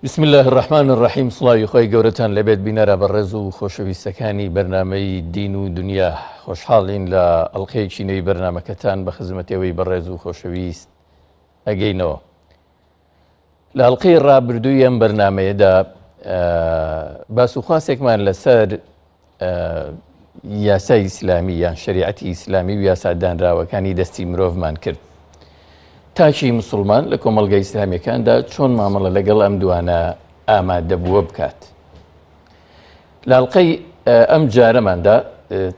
بسم اللە الرحمن الرحیم سڵاوی خۆی گەورەتان لەبێت بینەرە بەڕێز و خۆشەویستەکانی بەرنامەی دین و دنیا خۆشحاڵین لە ئەڵلقەیەکی نوێی بەرنامەکەتان بە خزمەتەوەی بەڕێز و خۆشەویست ئەگەینەوە لە ئەڵلقەی ڕابردووی ئەم بەرنمەیەدا باس و خواسێکمان لەسەر یاسای ئیسلامی یان شەریعەتی ئیسلامی و یاسا دانراوەکانی دەستی مرۆڤمان کرد. تاکی مسلمان لە کۆمەڵگە ئیسلامیەکاندا چۆن مامەڵە لەگەڵ ئەم دوانە ئامادەبووە بکات. لە ئەڵقەی ئەم جارەماندا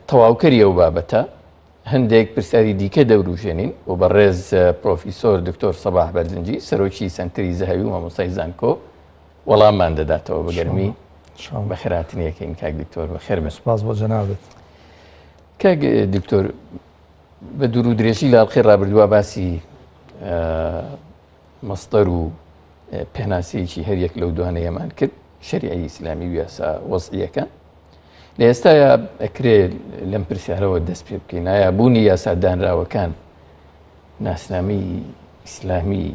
تەواوکەری ئەو بابەتە هەندێک پرسیاری دیکە دەوروژێنین و بەڕێز پرۆفیسۆر دکتۆر سەباح بەرزنجی سەرۆکی سەنتەری زەهەوی و مامۆستای زانکۆ وەڵاممان دەداتەوە بە گەرمی بەخێرهاتنیەکەین کاک دکتۆر بەخێر بێن. سپاس بۆ جەنابت. کاک دکتۆر بە دوور و درێژی لە ئەڵقەی ڕابردووە باسی مەستەر و پێناسەیەکی هەریەک لەو دوانەیەمان کرد شەریعی ئیسلامی و یاسا وەزعیەکان لە ئێستایا ئەکرێ لەم پرسیارەوە دەست پێ بکەین ئایا بوونی یاسا دانراوەکان ناسنامەی ئیسلامی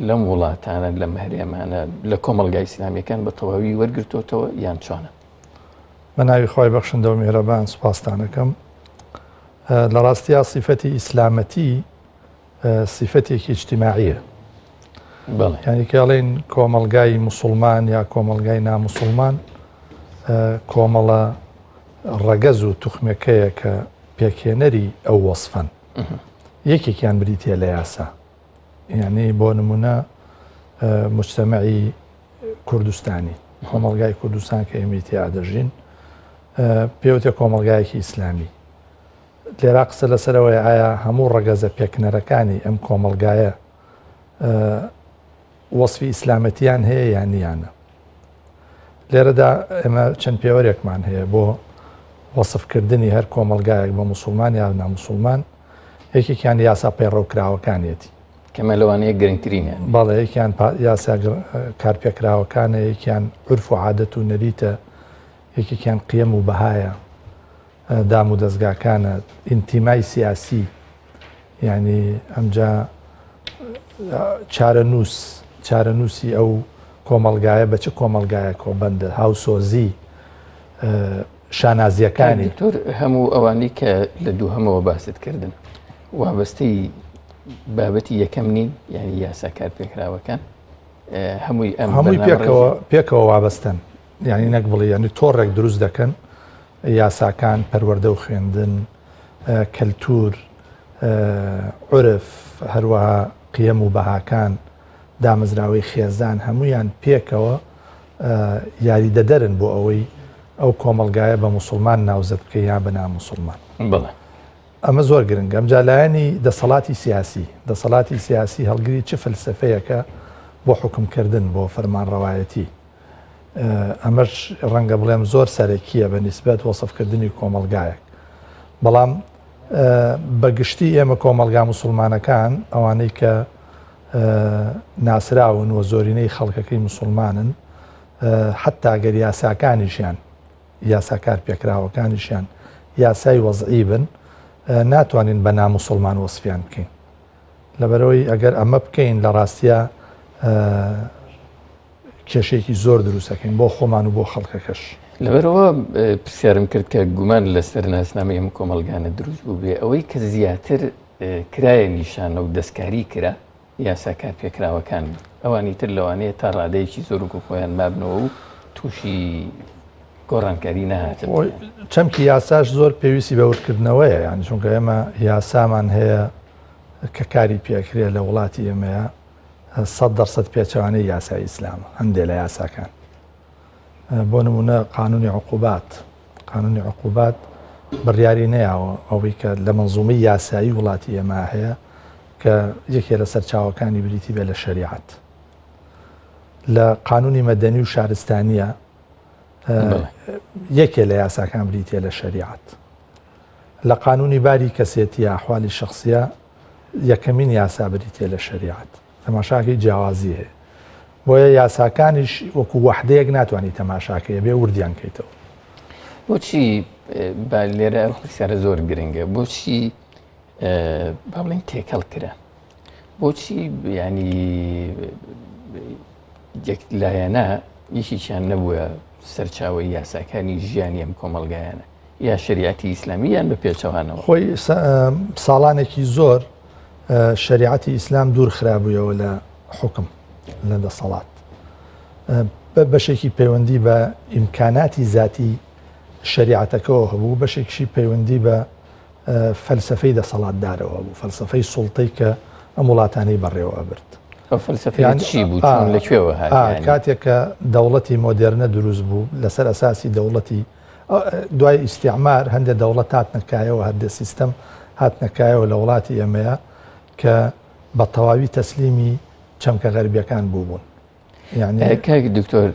لەم وڵاتانە لەم هەرێمانە لە کۆمەڵگای ئیسلامیەکان بە تەواوی وەرگرتوتەوە یان چۆنە؟ بە ناوی خوای بەخشندە و میهرەبان سوپاستانەکەم. لە ڕاستیا سیفەتی ئیسلامەتی سیفەتێکی ئیجتیماعیە. یانی کە ئەڵێن کۆمەڵگای موسڵمان یا کۆمەڵگای ناموسڵمان کۆمەڵە ڕەگەز و توخمەکەیە کە پێکهێنەری ئەو وەصفەن. یەکێکیان بریتە لە یاسا. یعنی بۆ نمونە مجتەمەعی کوردستانی کۆمەڵگای کوردستان کە ئێمەی تیا دەژین پێوتە کۆمەڵگایەکی ئیسلامی لێرا قسە لەسەرەوەی ئایا هەموو ڕەگەزە پێکنەرەکانی ئەم کۆمەڵگایە وەصفی ئیسلامەتیان هەیە یان نیانە لێرەدا ئێمە چەند پێوەرێکمان هەیە بۆ وەصفکردنی هەر کۆمەڵگایەک بە موسڵمان یا ناموسڵمان یەکێکیان یاسا پەیڕەوکراوەکانیەتی. کەمە لەوانەیە گرنگترینیان بێت. بەڵێ یەکیان یاسا کارپێکراوەکانە، یەکیان عورف و عادەت و نەریتە، یەکێکیان قیەم و بەهایە، دام و دەزگاکانە، ئینتیمای سیاسی، یعنی ئەمجا چارەنووس، چارەنووسی ئەو کۆمەڵگایە بە چ کۆمەڵگایەکەوە بەندە، هاوسۆزی، شانازیەکانی. دکتۆر هەموو ئەوانەی کە لە دووهەمەوە باست کردن وابەستەی بابەتی یەکەم نین یعنی یاسا کارپێکراوەکان هەمووی ئەم هەمووی پێکەوە پێکەوە وابەستن یعنی نەک بڵێ یعنی تۆڕێک دروست دەکەن یاساکان پەروەردە و خوێندن کەلتور عرف هەروەها قیەم و بەهاکان دامەزراوەی خێزان هەمویان پێکەوە یاریدەدەرن بۆ ئەوەی ئەو کۆمەڵگایە بە موسڵمان ناوزەد بکەی یان بە ناموسڵمان. بەڵێ. ئەمە زۆر گرنگە. ئەمجا لایەنی دەسەڵاتی سیاسی، دەسەڵاتی سیاسی هەڵگری چ فەلسەفەیەکە بۆ حوکمکردن، بۆ فەرمانڕەوایەتی؟ ئەمەش ڕەنگە بڵێم زۆر سەرەکییە بە نیسبەت وەسفکردنی کۆمەڵگایەک. بەڵام بە گشتی ئێمە کۆمەڵگا موسڵمانەکان، ئەوانەی کە ناسراون و زۆرینەی خەڵکەکەی موسڵمانن، حەتتا گەر یاساکانیشیان، یاسا کارپێکراوەکانیشیان یاسای وەزعی بن، ناتوانین بە ناموسڵمان وەسفیان بکەین. لەبەرئەوەی ئەگەر ئەمە بکەین لە ڕاستیا کێشەیەکی زۆر دروست ئەکەین بۆ خۆمان و بۆ خەڵکەکەش. لەبەرئەوە پرسیارم کرد کە گومان لەسەر ناسنامەی ئەم کۆمەڵگانە دروست بووبێ، ئەوەی کە زیاتر کرایە نیشانە و دەستکاری کرا یاسا کارپێکراوەکان بوون، ئەوانی تر لەوانەیە تا ڕادەیەکی زۆر وەکو خۆیان مابنەوە و تووشی گۆڕانکاری نەهاتبن. چەمکی یاساش زۆر پێویستی بە وردکردنەوەیە، یانی چونکە ئێمە یاسامان هەیە کە کاری پێکرێ لە وڵاتی ئێمەیە 100% پێچەوانەی یاسای ئیسلامە هەندێک لە یاساکان بۆ نمونە قانونی عقوبات قانونی عقوبات بڕیاری نەیاوە ئەوەی کە لە منزومەی یاسایی وڵاتی ئێمە هەیە کە یەکێ لە سەرچاوەکانی بریتی بێ لە شەریعەت لە قانونی مەدەنی و شارستانیە یەکێ لە یاساکان بریتە لە شەریعەت لە قانونی باری کەسێتیە ئەحوالی شخصیە یەکەمین یاسا بریتە لە شەریعەت تەماشاکەی جیاوازی هەیە بۆیە یاساکانیش وەکو وەحدەیەک ناتوانانی تەماشاکەی بێ وردیان کەیتەوە. بۆچی با لێرە ئەو پرسیارە زۆر گرنگە بۆچی با بڵێین تێکەڵ کرا بۆچی ینی یەک لایەنە یەکێکیان نەبووە سەرچاوەی یاساکانی ژیانی ئەم کۆمەڵگایانە یا شەریعەتی ئیسلامی یان بە پێچەوانەوە؟ خۆی ساڵانێکی زۆر شەریعەتی ئیسلام دوور خرابوویەوە لە حوکم لە دەسەڵات بەشێکی پەیوەندی بە ئیمکاناتی زیاتی شەریعەتەکەەوە هەبوو بەشێکشی پەیوەندی بە فەلسفەی دەسەڵاتدارەوە بوو فەلسفەی سوڵتەی کە ئەم وڵاتانەی بەڕێوە ئەبرد ئەو فەلسفەیە چی بوو چۆن لە کوێوە هات کاتێک کە دەوڵەتی مۆدێرنە دروست بوو لەسەر ئەساسی دەوڵەتی دوای ئیستیعمار هەندێک دەوڵەت هاتنە کایەوە هەندێک سیستەم هاتنە کایەوە لە وڵاتی ئێمەیە کە بە تەواوی تەسلیمی چەمکە غەربیەکان بووبوون یعنی کاک دکتۆر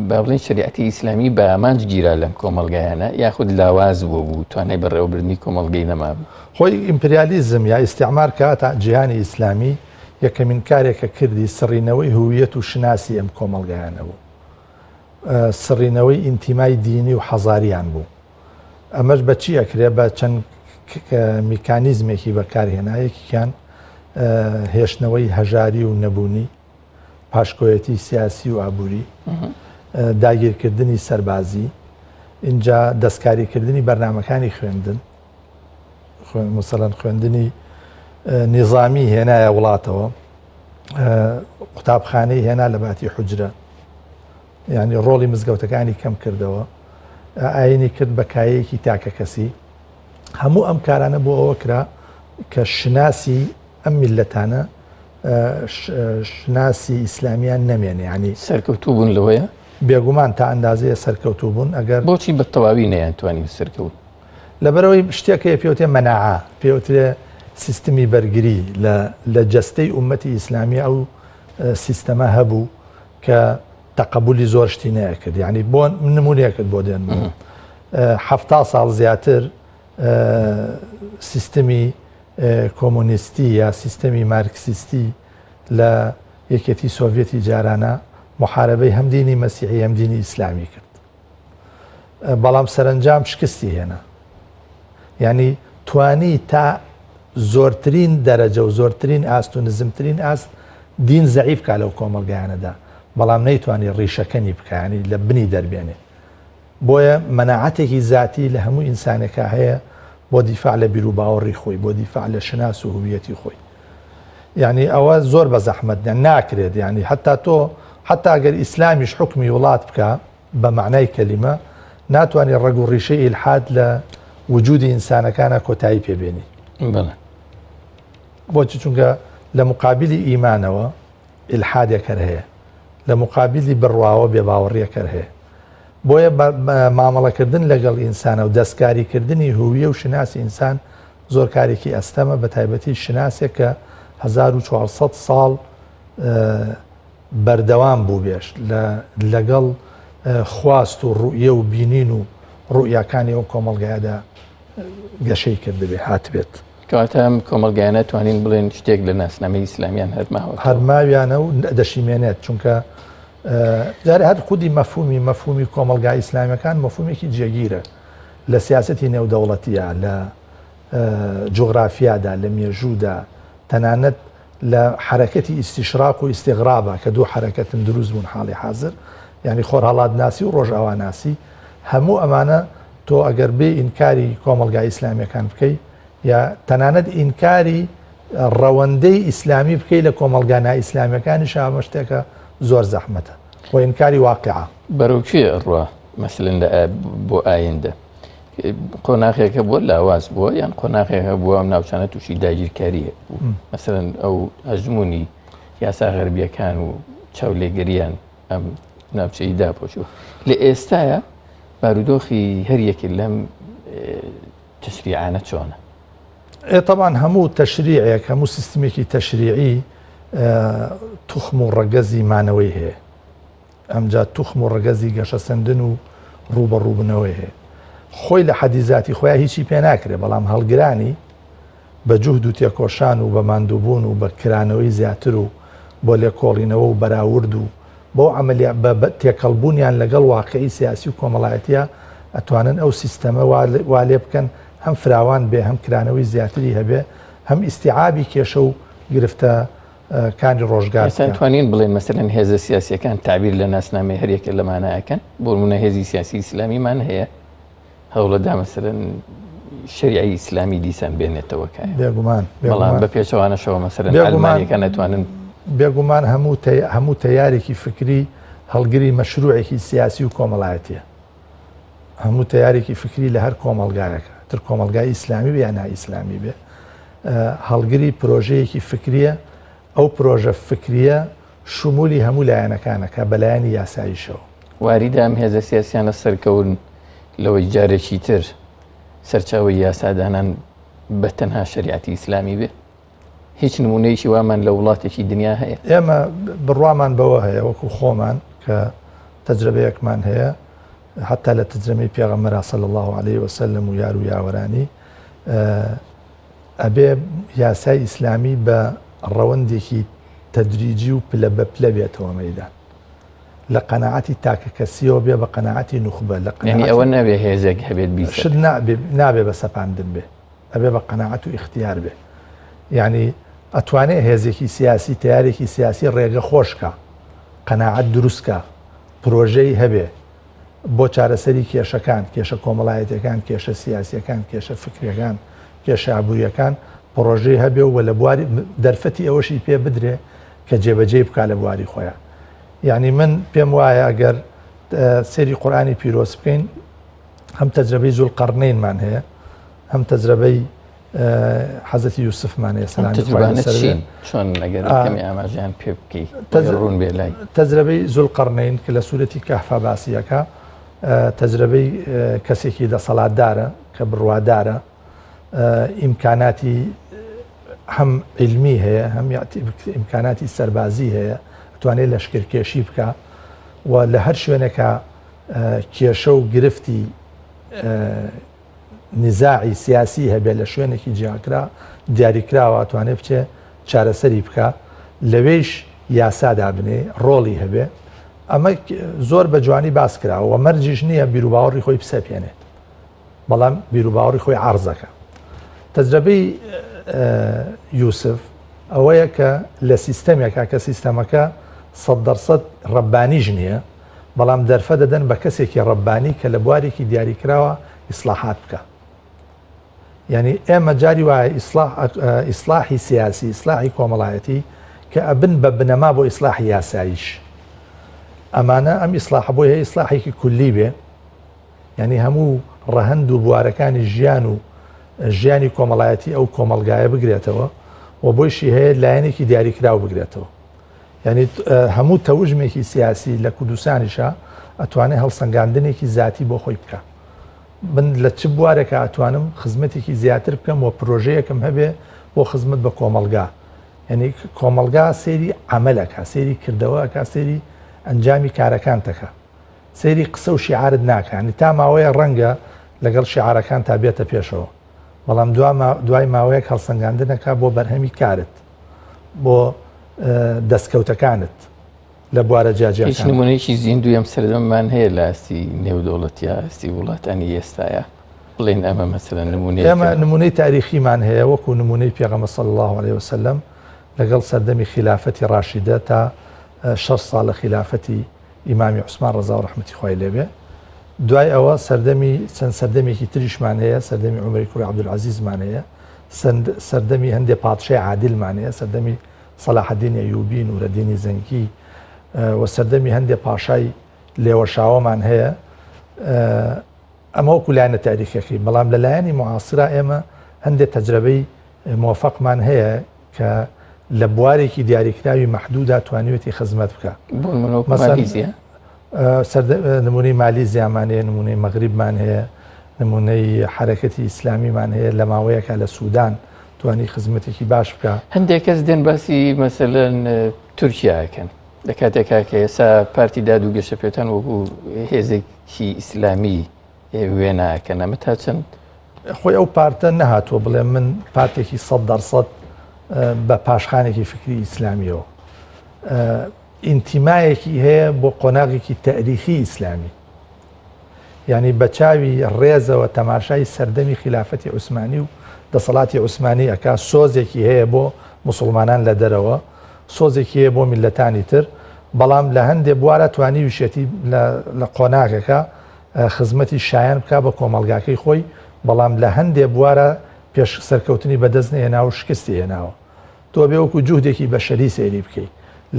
با بڵێین شەریعەتی ئیسلامی بە ئامانج گیرا لەم کۆمەڵگایانە یاخود لاواز بوو بوو توانای بەڕێوەبردنی کۆمەڵگەی نەمابوو؟ خۆی ئیمپریالیزم یا ئیستعمار کە هاتە جیهانی ئیسلامی یەکەمین کارێک کە کردی سڕینەوەی هویەت و شناسی ئەم کۆمەڵگایانە بوو سڕینەوەی ئینتیمای دینی و حەزاریان بوو ئەمەش بە چی ئەکرێ بە چەند میکانیزمێکی بەکارهێنا یەکیان هێشتنەوەی هەژاری و نەبوونی پاشکۆیەتی سیاسی و ئابووری، داگیرکردنی سەربازی، ئینجا دەستکاریکردنی بەرنامەکانی خوێندن، مەسەلەن خوێندنی نیزامی هێنایە وڵاتەوە، قوتابخانەی هێنا لە باتی حوجرە، یعنی ڕۆڵی مزگەوتەکانی کەم کردەوە، ئاینی کرد بە کایەیەکی تاکەکەسی. هەموو ئەم کارانە بۆ ئەوە کرا کە شناسی ئەم میللەتانە شناسی ئیسلامیان نەمێنێ ینی سەرکەوتوو بوون لەوەیە؟ بێگومان تا ئەندازەیە سەرکەوتوو بوون ئەگەر بۆچی بە تەواوی نەیانتوانی سەرکەوت؟ لەبەرەوەی شتێک هەیە پێوتێ مەناعە پێوترێ سیستمی بەرگری لە لە جەستەی ئومەتی ئیسلامی ئەو سیستەمە هەبوو کە تەقەبولی زۆر شتی نەکرد یعنی بۆ نمونەیەکت بۆ دێن ه ساڵ زیاتر سیستمی کۆمۆنیستی یا سیستەمی مارکسیستی لە یەکێتی سۆڤیەتی جارانە محاربەی هەم دینی مەسیحی هەم دینی ئیسلامی کرد بەڵام سەرنجام شکستی هێنا یعنی توانی تا زۆرترین دەرەجە و زۆرترین ئاست و نزمترین ئاست دین زەعیف کا لەو کۆمەلگایانەدا بەڵام نەیتوانی ڕیشەکەنی بکانی لە بنی دەربێنێ بۆیە مەناعەتێکی زاتی لە هەموو ئینسانێکا هەیە بۆ دیفاع لە بیروباوەڕی خۆی، بۆ دیفاع لە شناس و هویەتی خۆی. یعنی ئەوە زۆر بە زەحمەت ناکرێت یعنی حتا تۆ حتا گەر ئیسلامیش حکمی وڵات بکە بە معنای کەلیمە ناتوانانی ڕەگ و ڕیشەی ئیلحاد لە وجودی ئینسانەکانە کۆتایی پێبێنی بۆچی چونکە لە مقابلی ئیمانەوە ئیلحادێک هەر هەیە، لە موقابیلی بڕواوە بێباوەڕیەک هەر هەیە. بۆیە مامەڵەکردن لەگەڵ ئینسانە و دەستکاریکردنی هویە و شوناسی ئینسان زۆر کارێکی ئەستەمە، بە تایبەتی شوناسێک کە 1400 ساڵ بەردەوام بووبێش لەگەڵ خواست و ڕوئیە و بینین و ڕوئیاکانی ئەو کۆمەڵگایەدا گەشەی کردبێ هاتبێت. کەواتە ئەم کۆمەڵگایانە توانین بڵێن شتێک لە ناسنامەی ئیسلامیان هەر ماوە هەر ماویانە و دەشیمێنێت چونکە جارێ هەر خودی مەفهومی مەفهومی کۆمەڵگا ئیسلامیەکان مەفهومێکی جێگیرە لە سیاسەتی نێودەوڵەتیە لە جوغرافیادا لە مێژوودا تەنانەت لە حەرەکەتی ئیستیشراق و ئیستیغرابە کە دوو حەرەکەتن دروست بوون حاڵی حازر یعنی خۆرهەڵاتناسی و ڕۆژئاواناسی هەموو ئەمانە تۆ ئەگەر بێ ئینکاری کۆمەڵگا ئیسلامیەکان بکەی یا تەنانەت ئینکاری ڕەوەندەی ئیسلامی بکەی لە کۆمەڵگا نائیسلامیەکانیش ئەمە شتێکە زۆر زەحمەتە و ئینکاری واقعە. بەرەو کوێ ئەڕوا مەسەلەن لە بۆ ئایندە قۆناغێکە بووە لاواز بووە یان قۆناغێک هەبووە ئەم ناوچانە تووشی داگیرکاری بوو مەسەلەن ئەو ئەژمونی یاسا غەربیەکان و چاولێگەریان ئەم ناوچەی داپۆشیوە لە ئێستاە بارودۆخی هەر یەکێک لەم تەشریعانە چۆنە؟ ئێ تەبان هەموو تەشریعێک هەموو سیستمێکی تەشریعی توخم و ڕەگەزی مانەوەی هەیە ئەمجا توخم و ڕەگەزی گەشەسەندن و ڕووبەڕووبنەوەی هەیە خۆی لە حەدی زاتی خۆیان هیچی پێ ناکرێ بەڵام هەڵگرانی بە جوهد و تێکۆشان و بە ماندووبوون و بە کرانەوەی زیاتر و بۆ لێکۆڵینەوە و بەراورد و بەو عەمەلیە بە تێکەڵبوونیان لەگەڵ واقعی سیاسی و کۆمەڵایەتیە ئەتوانن ئەو سیستەمە وا لێ بکەن هەم فراوان بێ هەم کرانەوەی زیاتری هەبێ هەم ئیستیعابی کێشە و گرفتە. کانی ڕۆژگار ئێستا توانین بڵێن مەسەلەن هێزە سیاسیەکان تعبیر لە ناسنامەی هەریەکە لەمانە ئەکەن؟ بۆ نمونە هێزی سیاسی ئیسلامیمان هەیە هەوڵەدا مەسەلەن شەریعی ئیسلامی دیسان بێنێتەوە کایە. بێگومان بەڵام بە پێچەوانەشەوە مەسەلەن عەلمانیەکان ئەتوانن بێگومان هەموو هەموو تەیارێکی فکری هەڵگری مەشروعێکی سیاسی و کۆمەڵایەتیە. هەموو تەیارێکی فکری لە هەر کۆمەڵگایەکە تر کۆمەڵگای ئیسلامی بێ یان نائیسلامی بێ هەڵگری پرۆژەیەکی فکریە ئەو پرۆژە فکریە شمولی هەموو لایەنەکانەکە بەلایەنی یاساییشەوە. واریدە ئەم هێزە سیاسیانە سەرکەون لەوەی جارێکی تر سەرچاوەی یاسادانان بە تەنها شەریعەتی ئیسلامی بێ؟ هیچ نمونەیەکی وامان لە وڵاتێکی دنیا هەیە؟ ئێمە بڕوامان بەوە هەیە وەکو خۆمان کە تەجرەبەیەکمان هەیە حتا لە تەجرەمەی پێغەمبەرا صلی الله علیه وسلم و یار و یاوەرانی ئەبێ یاسای ئیسلامی بە ڕەوەندێکی تەدریجی و پلە بە پلە بێتەوە مەیدان لە قەناعەتی تاکە کەسیەوە بێ بە قەناعەتی نوخبە لە قەناعەتی ئەوە نابێ هێزێک هەبێت بیسەپێنێ. شت نابێ نابێ بە سەپاندن بێ ئەبێ بە قەناعەت و ئیختیار بێ یعنی ئەتوانێ هێزێکی سیاسی تیارێکی سیاسی ڕێگە خۆشکە قەناعەت دروستکە پرۆژەی هەبێ بۆ چارەسەری کێشەکان کێشە کۆمەڵایەتەکان کێشە سیاسیەکان کێشە فکریەکان کێشە ئابووریەکان پرۆژەی هەبێ و لە بواری دەرفەتی ئەوەشی پێ بدرێ کە جێبەجێی بکا لە بواری خۆیان یعنی من پێم وایە ئەگەر سەیری قورآانی پیرۆز بکەین هەم تەجرەبەی زولقەرنەینمان هەیە هەم تەجرەبەی حەزەتی یوسفمان هەیە سەلامی خوای تەجربانە لەسەر بێ. چین چۆن ئەگەر کەمی ئاماژەیان پێ بکەی ڕوون بێ لای تەجرەبەی زولقەرنەین کە لە سوورەتی کەهفا باسی ئەکا تەجرەبەی کەسێکی دەسەڵاتدارە کە بڕوادارە ئیمکاناتی هەم عیلمی هەیە هەم ئیمکاناتی سەربازی هەیە ئەتوانێت لەشکرکێشی بکە و لە هەر شوێنێکە کێشە و گرفتی نزاعی سیاسی هەبێ لە شوێنێکی جیاکرا دیاریکراوە ئەتوانێ بچێ چارەسەری بکا لەوێیش یاسا دابنێ ڕۆڵی هەبێ ئەمە زۆر بە جوانی باس کراوە و مەرجیش نییە بیروباوەڕی خۆی بسەپێنێ بەڵام بیروباوەڕی خۆی عەرزەکە تەجرەبەی یوسف ئەوەیە کە لە سیستەمێکا کە سیستەمەکە سەد دەرسەد ڕەبانیش نییە بەڵام دەرفە دەدەن بە کەسێکی ڕەبانی کە لە بوارێکی دیاریکراوە ئیسلاحات بکە یعنی ئێمە جاری وایە ئیسلاحی سیاسی ئیسلاحی کۆمەڵایەتی کە ئەبن بە بنەما بۆ ئیسلاحی یاساییش ئەمانە ئەم ئیسلاحە بۆی هەیە ئیسلاحێکی کولی بێ یعنی هەموو ڕەهەند و بوارەکانی ژیان و ژیانی کۆمەڵایەتی ئەو کۆمەڵگایە بگرێتەوە و بۆیشی هەیە لایەنێکی دیاریکراو بگرێتەوە یانی هەموو تەوژمێکی سیاسی لە کوردستانیشا ئەتوانێ هەڵسەنگاندنێکی زاتی بۆ خۆی بکا. من لە چ بوارێکا ئەتوانم خزمەتێکی زیاتر بکەم و پرۆژەیەکم هەبێ بۆ خزمەت بە کۆمەڵگا. یانی کۆمەڵگا سەیری عەمەل ئەکا، سەیری کردەوە ئەکا، سەیری ئەنجامی کارەکانت ئەکا. سەیری قسە و شیعارت ناکا. یانی تا ماوەیە ڕەنگە لەگەڵ شیعارەکانتا بێتە پێشەوە. بەڵام دوای ماوەیەک هەڵسەنگاندن ئەکا بۆ بەرهەمی کارت. بۆ دەستکەوتەکانت لە بوارە جیاجیاکان. هیچ نمونەیەکی زیندووی ئەم سەردەمەمان هەیە لە ئاستی نێودەوڵەتی یا ئاستی وڵاتانی ئێستایا بڵێن ئەمە مەسەلەن نمونەیەکە؟ ئێمە نمونەی تاریخیمان هەیە وەکو نمونەی پێغەمبەر صلی اللە علیه وسلم لەگەڵ سەردەمی خیلافەتی ڕاشیدە تا 6 ساڵ لە خیلافەتی ئیمامی عوسمان ڕەزا و ڕەحمەتی خوای لێبێ دوای ئەوە سەردەمی چەند سەردەمێکی تریشمان هەیە سەردەمی عومەری کوڕی عەبدولعەزیزمان هەیە سەردەمی هەندێ پادشای عادلمان هەیە، سەردەمی سەلاحەدینی ئەیوبی، نورەدینی زەنگی و سەردەمی هەندێ پاشای لێوەشاوەمان هەیە. ئەمە وەکو لایەنە تاریخیەکەی، بەڵام لە لایەنی معاصرا ئێمە هەندێ تەجرەبەی مۆفەقمان هەیە کە لە بوارێکی دیاریکراوی مەحدودا توانیوێتی خزمەت بکە. بۆ نمونە وەکو مالیزیا؟ نمونەی مالیزیامان هەیە، نمونەی مەغریبمان هەیە، نمونەی حەرەکەتی ئیسلامیمان هەیە لە ماوەیەکا لە سودان توانی خزمەتێکی باش بکا. هەندێک کەس دێن باسی مەسەلەن تورکیا ئەکەن لە کاتێکا کە ئێستا پارتی داد و گەشەپێدان وەکو هێزێکی ئیسلامی وێنا ئەکەن ئەمە تا چەند خۆی ئەو پارتە نەهاتووە بڵێ من پارتێکی 100% بە پاشخانێکی فکری ئیسلامیەوە ئینتیمایەکی هەیە بۆ قۆناغێکی تەئریخی ئیسلامی. یانی بە چاوی ڕێزەوە تەماشای سەردەمی خیلافەتی عوسمانی و دەسەڵاتی عوسمانی ئەکا، سۆزێکی هەیە بۆ موسوڵمانان لە دەرەوە سۆزێکی هەیە بۆ میللەتانی تر، بەڵام لە هەندێ بوارا توانیویشێتی لە قۆناغێکا خزمەتی شایان بکا بە کۆمەڵگاکەی خۆی، بەڵام لە هەندێ بوارا پێش سەرکەوتنی بەدەست نەهێناوە و شکستی هێناوە. تۆ ئەبێ وەکو جوهدێکی بەشەری سەیری بکەی.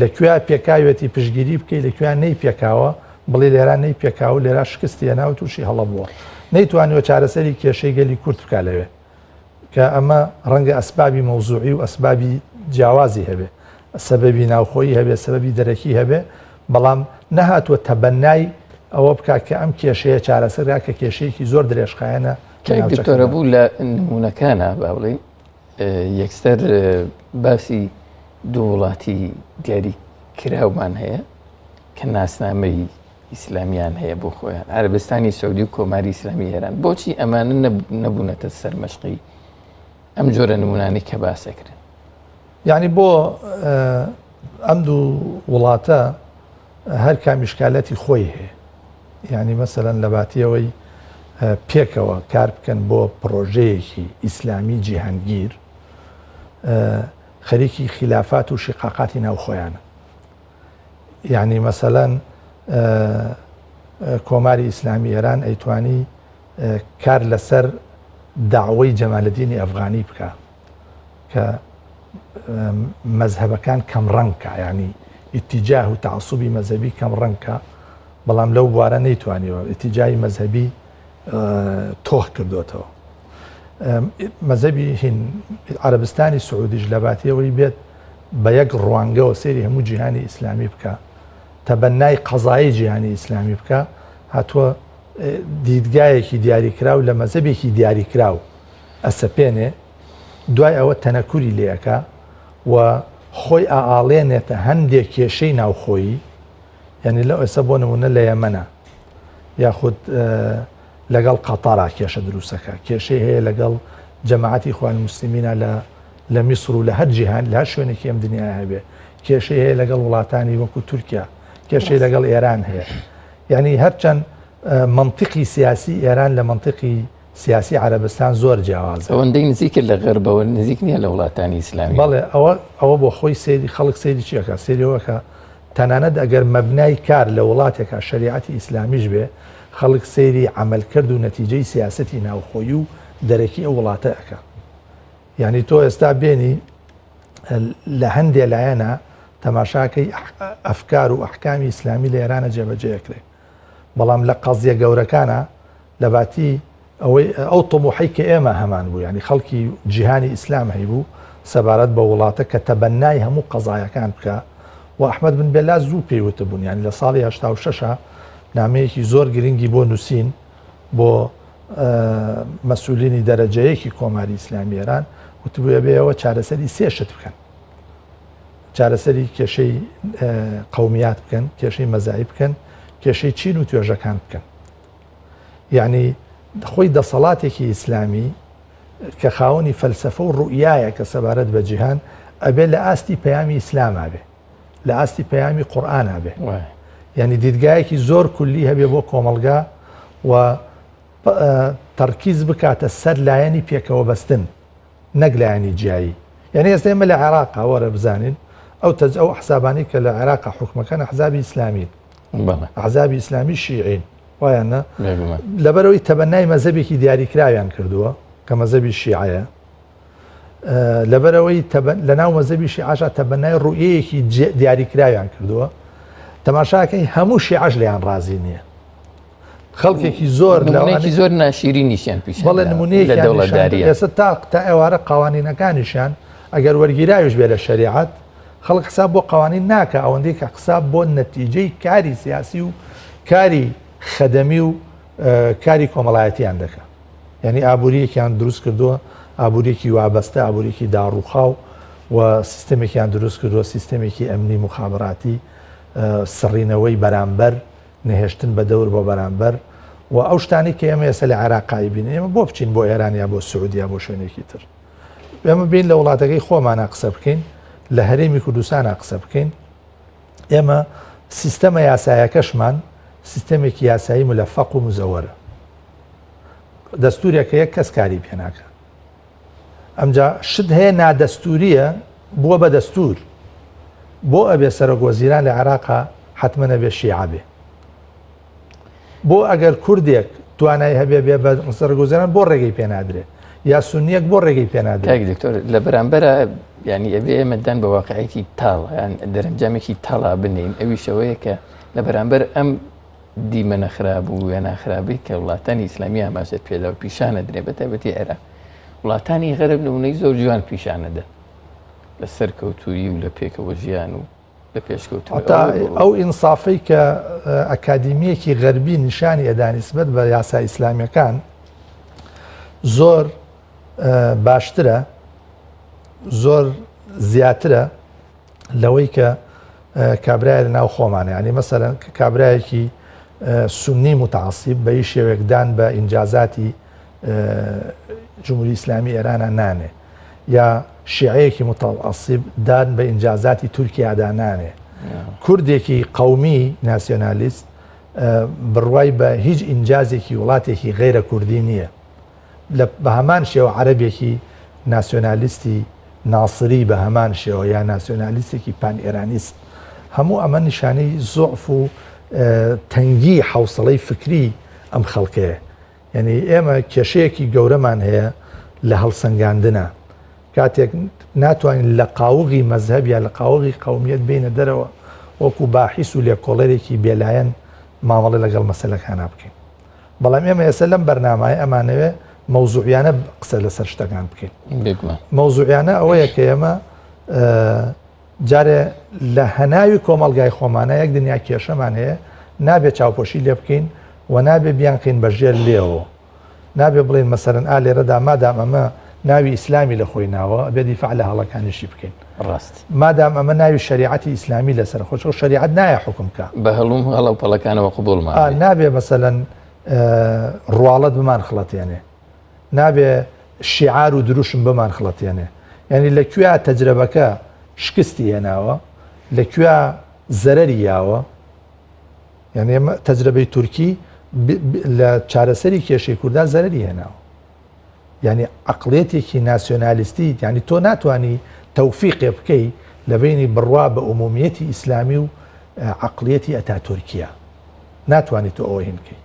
لە کوێا پێکاوێتی پشتگیری بکەی، لە کوێا نەیپێکاوە بڵێ لێرا نەیپێکاوە و لێرا شکستی هێناوە و تووشی هەڵە بووە. نەیتوانیوە چارەسەری کێشەی گەلی کورد بکا لەوێ. کە ئەمە ڕەنگە ئەسبابی مەوزوعی و ئەسبابی جیاوازی هەبێ سەبەبی ناوخۆیی هەبێ سەبەبی دەرەکی هەبێ بەڵام نەهاتووە تەبەنای ئەوە بکا کە ئەم کێشەیە چارەسەرا کە کێشەیەکی زۆر درێژخایەنە دکتۆرە بوو لە نمونەکانە با بڵێین یەکسەر باسی دوو وڵاتی دیاری کراومان هەیە کە ناسنامەی ئیسلامیان هەیە بۆ خۆیان عەربستانی سعودی و کۆماری ئیسلامی ئێران بۆچی ئەمانە نەبوونەتە سەرمەشقی ئەم جۆرە نمونانەی کە باسەکرن یعنی بۆ ئەم دوو وڵاتە هەر کامیشکالەتی خۆی هەیە یعنی مەسەەن لە باتیەوەی پێکەوە کار بکەن بۆ پرۆژەیەکی ئیسلامی جیهانگیر خەریکی خلافات و شقاقاتی ناوخۆیانە یانی مەسەلەن کۆماری ئیسلامی ئێران ئەیتوانی کار لەسەر داوای جەمالەدینی ئەفغانی بکە کە مەزهەبەکان کەم ڕەنگکە ینی ئیتیجاه و تعسوبی مەزهبی کەم ڕەنگکە بەڵام لەو بوارە نەیتوانیوە ئیتیجای مەزهبی تۆخ کردوتەوە مەزەبی هین عربستانی سعودیش لە باتیەوەی بێت بە یەک ڕوانگەوە سەیری هەموو جیهانی ئیسلامی بکا، تەبەنای قەزایی جیهانی ئیسلامی بکا، هاتووە دیدگایەکی دیاریکراو لە مەزەبێکی دیاریکراو ئەسەپێنێ، دوای ئەوە تەنەکوری لێ ئەکا و خۆی ئائاڵێنێتە هەندێک کێشەی ناوخۆیی، یعنی لە ئێستا بۆ نمونە لە یەمەنە یاخود لەگەڵ قەتەرا کێشە دروستەکە کێشەی هەیە لەگەڵ جەماعەتی ئیخوان موسلمینە لە لە میسر و لە هەر جیهان لە هەر شوێنێکی ئەم دنیاە هەبێ کێشەی هەیە لەگەڵ وڵاتانی وەکو تورکیا کێشەی لەگەڵ ئێران هەیە یعنی هەرچەند منطقی سیاسی ئێران لە منطقی سیاسی عەرەبستان زۆر جیاوازە ئەوەندەی نزیکە لە غەربەوە نزیک نییە لە وڵاتانی ئیسلامی بەڵێ ئەوە ئەوە بۆ خۆی سەیری خەڵک سەیری چیەکە سەیریەوەکە تەنانەت ئەگەر مەبنای کار لە وڵاتێکا شەریعەتی ئیسلامیش بێ خەڵک سەیری عەمەلکرد و نەتیجەی سیاسەتی ناوخۆیی و دەرەکی ئەو وڵاتە ئەکا. یانی تۆ ئێستا بێنی لە هەندێ لایەنە تەماشاکەی ئەفکار و ئەحکامی ئیسلامی لە ئێرانە جێبەجێ ئەکرێ بەڵام لە قەزیە گەورەکانە لەباتی ئەوەی ئەو طموحەی کە ئێمە هەمان بوو یانی خەڵکی جیهانی ئیسلام هەیبوو سەبارەت بە وڵاتە کە تەبەنای هەموو قەزایەکان بکە و ئەحمەد بن بێلا زوو پێی وتبوون یانی لە ساڵی 86 نامەیەکی زۆر گرنگی بۆ نووسین بۆ مەسولینی دەرەجەیەکی کۆماری ئیسلامی ئێران وتبووە بێەوە چارەسەری سێ شت بکەن چارەسەری کێشەی قومیات بکەن کێشەی مەزایی بکەن کێشەی چین و توێژەکان بکەن یەعنی خۆی دەسەڵاتێکی ئیسلامی کە خاوەنی فەلسەفە و ڕوئیایە کە سەبارەت بە جیهان ئەبێ لە ئاستی پەیامی ئیسلاما بێ لە ئاستی پەیامی قورئانا بێ یعنی دیدگایەکی زۆر کولی هەبێ بۆ کۆمەڵگا و تەرکیز بکاتە سەر لایەنی پێکەوە بەستن نەک لایەنی جیایی یعنی ئێستا ئێمە لە عێراقا وەرە بزانین ئەو تەج ئەو حسابانی کە لە عێراقا حکومەکان حزابی ئیسلامین ئەحزابی ئیسلامی شیعین وایان نا لەبەرەوەی تەبەنای مەزەبێکی دیاریکراویان کردووە کە مەزەبی شیعەیە لەبەرەوەی لە ناو مەزەبی شیعاشا تەبەنای ڕوئیەیەکی دیاریکراویان کردووە تەماشاکەی هەموو شیعەش لێیان ڕازی نییە خەڵکێکی زۆر لەوانێکی زۆر ناشیرینیشیان پیش بەڵێ نمونەیەکی لە دەوڵەتداری ئێستا تا تا ئێوارە قوانینەکانیشیان ئەگەر وەرگیراویش بێ لە شەریعەت خەڵک حساب بۆ قوانین ناکە ئەوەندەی کە حساب بۆ نەتیجەی کاری سیاسی و کاری خەدەمی و کاری کۆمەڵایەتیان دەکە یعنی ئابووریەکیان دروست کردووە ئابووریەکی وابەستە ئابووریەکی داڕوخاو و سیستمێکیان دروست کردووە سیستمێکی ئەمنی مخابراتی سڕینەوەی بەرامبەر نەهێشتن بە دەور بۆ بەرامبەر و ئەو شتانەی کە ئێمە ئێستا لە عێراق ئەیبینین ئێمە بۆ بچین بۆ ئێران یا بۆ سعودیا بۆ شوێنێکی تر ئێمە بین لە وڵاتەکەی خۆمانە قسە بکەین لە هەرێمی کوردستانە قسە بکەین ئێمە سیستەمە یاسایەکەشمان سیستەمێکی یاسایی ملەفەق و مزەوەرە دەستورێکە یەک کەس کاری پێناکە ئەمجا شت هەیە نادەستوریە بووە بە دەستور. بۆ ئەبێ سەرۆک وەزیران لە عێراقا حەتمەن ئەبێ شیعە بێ؟ بۆ ئەگەر کوردێک توانای هەبێ بێ بە سەرۆک وەزیران بۆ ڕێگەی پێ نادرێ؟ یا سونیەک بۆ ڕێگەی پێ نادرێ؟ کاک دکتۆر لە بەرامبەرە یعنی ئەبێ ئێمە دان بە واقعێکی تاڵ یان دەرەنجامێکی تاڵا بنین ئەویش ئەوەیە کە لە بەرامبەر ئەم دیمەنە خراپ و وێنا خراپەی کە وڵاتانی ئیسلامی ئاماژەت پێدا و پیشانە درێ بە تایبەتی عێراق وڵاتانی غەرب نمونەی زۆر جوان پیشانەدەن لە سەرکەوتوویی و لە پێکەوە ژیان و لە پێشکەوتن هەتا ئەو ئینسافەی کە ئەکادیمیەکی غەربی نیشانی ئەدا نیسبەت بە یاسا ئیسلامیەکان زۆر باشترە زۆر زیاترە لەوەی کە کابرای لە ناو خۆمانە ینی مەسەرەن کابرایەکی سنی متعصب بە هیچ شێوێکدان بە ئینجازاتی جمهوری ئیسلامی ئێرانە نانێ یا شیعەیەکی متعصب دان بە ئینجازاتی تورکیادا نانێ کوردێکی قومی ناسیۆنالیست بڕوای بە هیچ ئینجازێکی وڵاتێکی غیرە کوردی نییە بە هەمان شێوە عەرەبێکی ناسیۆنالیستی ناسری بە هەمان شێوە یا ناسیۆنالیستێکی پان ئێرانیست هەموو ئەمە نیشانەی زۆعف و تەنگی حوسڵەی فکری ئەم خەڵکەیە یعنی ئێمە کێشەیەکی گەورەمان هەیە لە هەڵسەنگاندنە کاتێک ناتوانین لە قاوغی مەزهەب یا لە قاوغی قومیت بینە دەرەوە وەکو باحیس و لێکۆڵەرێکی بێلایەن مامەڵە لەگەڵ مەسەلەکانە بکەین بەڵام ئێمە ئێستا لەم بەرنامایە ئەمانەوێ مەوزوعیانە قسە لەسەر شتەکان بکەین مەوزوعیانە ئەوەیە کە ئێمە جارێ لە هەناوی کۆمەڵگای خۆمانە یەک دنیا کێشەمان هەیە نابێت چاوپۆشی لێ بکەین و نابێ بیانخەین بە ژێر لێەوە نابێ بڵێن مەسەرەن ئا لێرەدا مادام ئەمە ناوی ئیسلامی لە خۆی ناوە ئەبێ دیفاع لە هەڵەکانیشی بکەین ڕاست مادام ئەمە ناوی شەریعەتی ئیسلامی لەسەر خۆش و شەریعەت نایە حکم کە بە هەڵوم هەڵە و پەڵەکانەوە قبوڵمان نابێ مەسەلەن ڕواڵەت بمان خڵەتێنێ نابێ شیعار و دروشم بمان خڵەتێنێ یعنی لە کوێ تەجرەبەکە شکستی هێناوە لە کوێ زەرەری یاوە یعنی ئێمە تەجرەبەی تورکی لە چارەسەری کێشەی کووردا زەرەری هێناوە یعنی عقلێتێکی ناسیۆنالیستی یعنی تۆ ناتوانانی تەوفیقێ بکەی لە بینی بڕوا بە ئومومیەتی ئیسلامی و عقلیەتی ئەتا تورکیا ناتوانانی تۆ ئەوە هین بکەی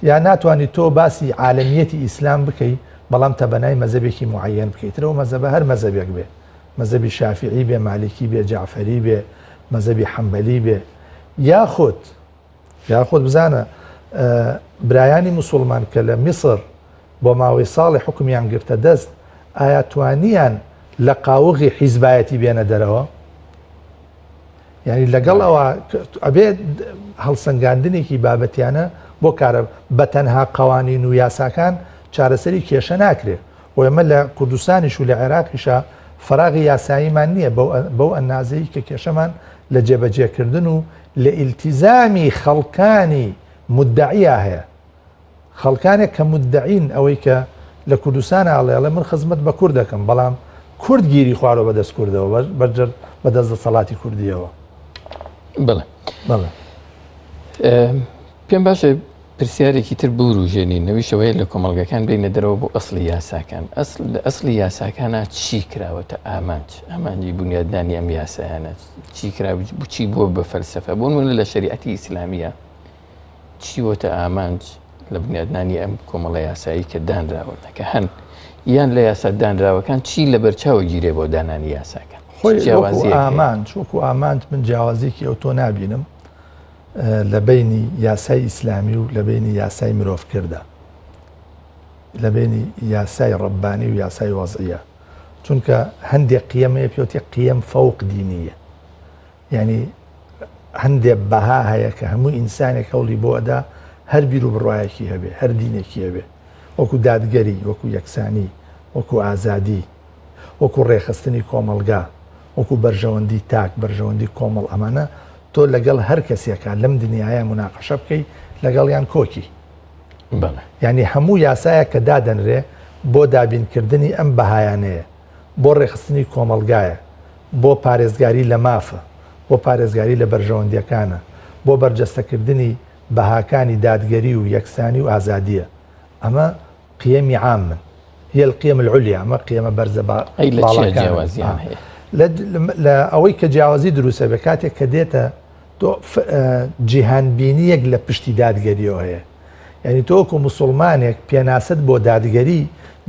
یا ناتوانانی تۆ باسی عالمیەتی ئیسلام بکەی بەڵام تەبەنای مەزەبێکی معەن بکەیت ترەوە مەزەبە هەر مەزەبێک بێ مەزەبی شافعی بێ مالیکی بێ جەعفەری بێ مەزەبی حەنبەلی بێ یاخود یاخود بزانە برایانی مسلمان کە لە میسر بۆ ماوەی ساڵی حکومیان گرتە دەست ئایا توانیان لە قاوغی حیزبایەتی بێنە دەرەوە یعنی لەگەڵ ئەوە ئەبێ هەڵسەنگاندنێکی بابەتیانە بۆ کارە بە تەنها قوانین و یاساکان چارەسەری کێشە ناکرێت و ئێمە لە کوردستانیش و لە عێراقیشا فەراغی یاساییمان نییە بەو ئەندازەی کە کێشەمان لە جێبەجێکردن و لە ئیلتیزامی خەڵکانی مدعیا هەیە. خەڵکانێک کە مدعین ئەوەی کە لە کوردستان ئاڵێ ئەڵێ من خزمەت بە کورد دەکەم بەڵام کورد گیری خوارەوە بەدەست کوردەوە بەجەر بەدەست دەسەڵاتی کوردیەوە. بەڵێ بەڵێ. پێم باشە پرسیارێکی تر بوروژێنین ئەویش ئەوەیە لە کۆمەڵگەکان بێینە دەرەوە بۆ ئەسڵی یاساکان ئەسڵ لە ئەسڵی یاساکانە چی کراوەتە ئامانج ئامانجی بنیادنانی ئەم یاسایانە چی کرا بچی بۆ بە فەلسفە بۆ نمونە لە شریعەتی ئیسلامیە چی بۆتە ئامانج لە بنیادنانی ئەم کۆمەڵە یاسایی کە دانراون کە هەن یان لە یاسا دانراوەکان چی لە بەرچاوە گیرێ بۆ دانانی یاساکان خۆی جیاوازی ئامانج وەکو ئامانج من جیاوازیکی ئەو تۆ نابینم لە بەینی یاسای ئیسلامی و لە بەینی یاسای مرۆڤکردە، لە بەینی یاسای ڕەبانی و یاسای وەزعیە، چونکە هەندێک قیەم هەیە پێوتێ قیەم فەوق دینیە، یعنی هەندێک بەها هەیە کە هەموو ئینسانێک هەوڵی بۆ ئەدا هەر بیر و بڕوایەکی هەبێ هەر دینێکی هەبێ وەکو دادگەری وەکو یەکسانی وەکو ئازادی وەکو ڕێکخستنی کۆمەڵگا، وەکو بەرژەوەندی تاک، بەرژەوەندی کۆمەڵ ئەمانە تۆ لەگەڵ هەر کەسێکا لەم دنیایە موناقەشە بکەی لەگەڵیان کۆکی. بەڵێ. یانی هەموو یاسایەک کە دادەنرێ بۆ دابینکردنی ئەم بەهایانەیە، بۆ ڕێکخستنی کۆمەڵگایە، بۆ پارێزگاری لە مافە، بۆ پارێزگاری لە بەرژەوەندیەکانە، بۆ بەرجەستەکردنی بەهاکانی دادگەری و یەکسانی و ئازادیە. ئەمە قیەمی عامن هی القیم العلیا ئەمە قیەمە بەرزە ئەی لە چیا باڵاکانن. جیاوازیان هەیە؟ لە ئەوەی کە جیاوازی دروستە بێ کاتێک کە دێتە تۆ جیهانبینیەک لە پشتی دادگەریەوە هەیە یعنی تۆ وەکو مسلمانێک پێناسەت بۆ دادگەری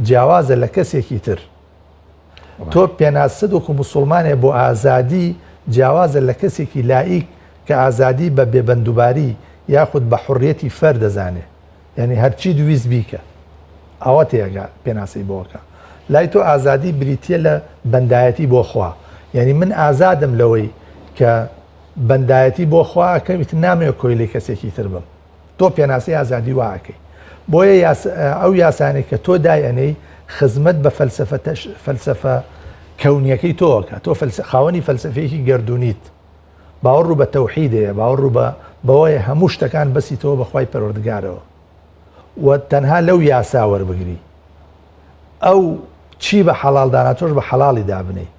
جیاوازە لە کەسێکی تر تۆ پێناسەت وەکو مسلمانێ بۆ ئازادی جیاوازە لە کەسێکی لائیک کە ئازادی بە بێبەندوباری یاخود بە حڕیەتی فەر دەزانێ یانی هەرچیت ویست بیکە ئاوا تێگا پێناسەی بۆکە لای تۆ ئازادی بریتە لە بەندایەتی بۆ خوا یعنی من ئازادم لەوەی کە بەندایەتی بۆ خوا ئەکەم ئیتر نامەوێت کۆیلەی کەسێکی تر بم تۆ پێناسەی ئازادی وا ئەکەی بۆیە ئەو یاسانەی کە تۆ دای ئەنێی خزمەت بە فەلسفە فەلسفە کەونیەکەی تۆکە تۆ خاوەنی فەلسفەیەکی گردونیت باوەڕ بە تەوحید هەیە، باوەڕ بە بەوەیە هەموو شتەکان بەسیتەوە بە خوای پەروەردگارەوە و تەنها لەو یاسا وەربگری. ئەو چی بە حەڵاڵ دانا تۆش بە حەڵاڵی دابنێی،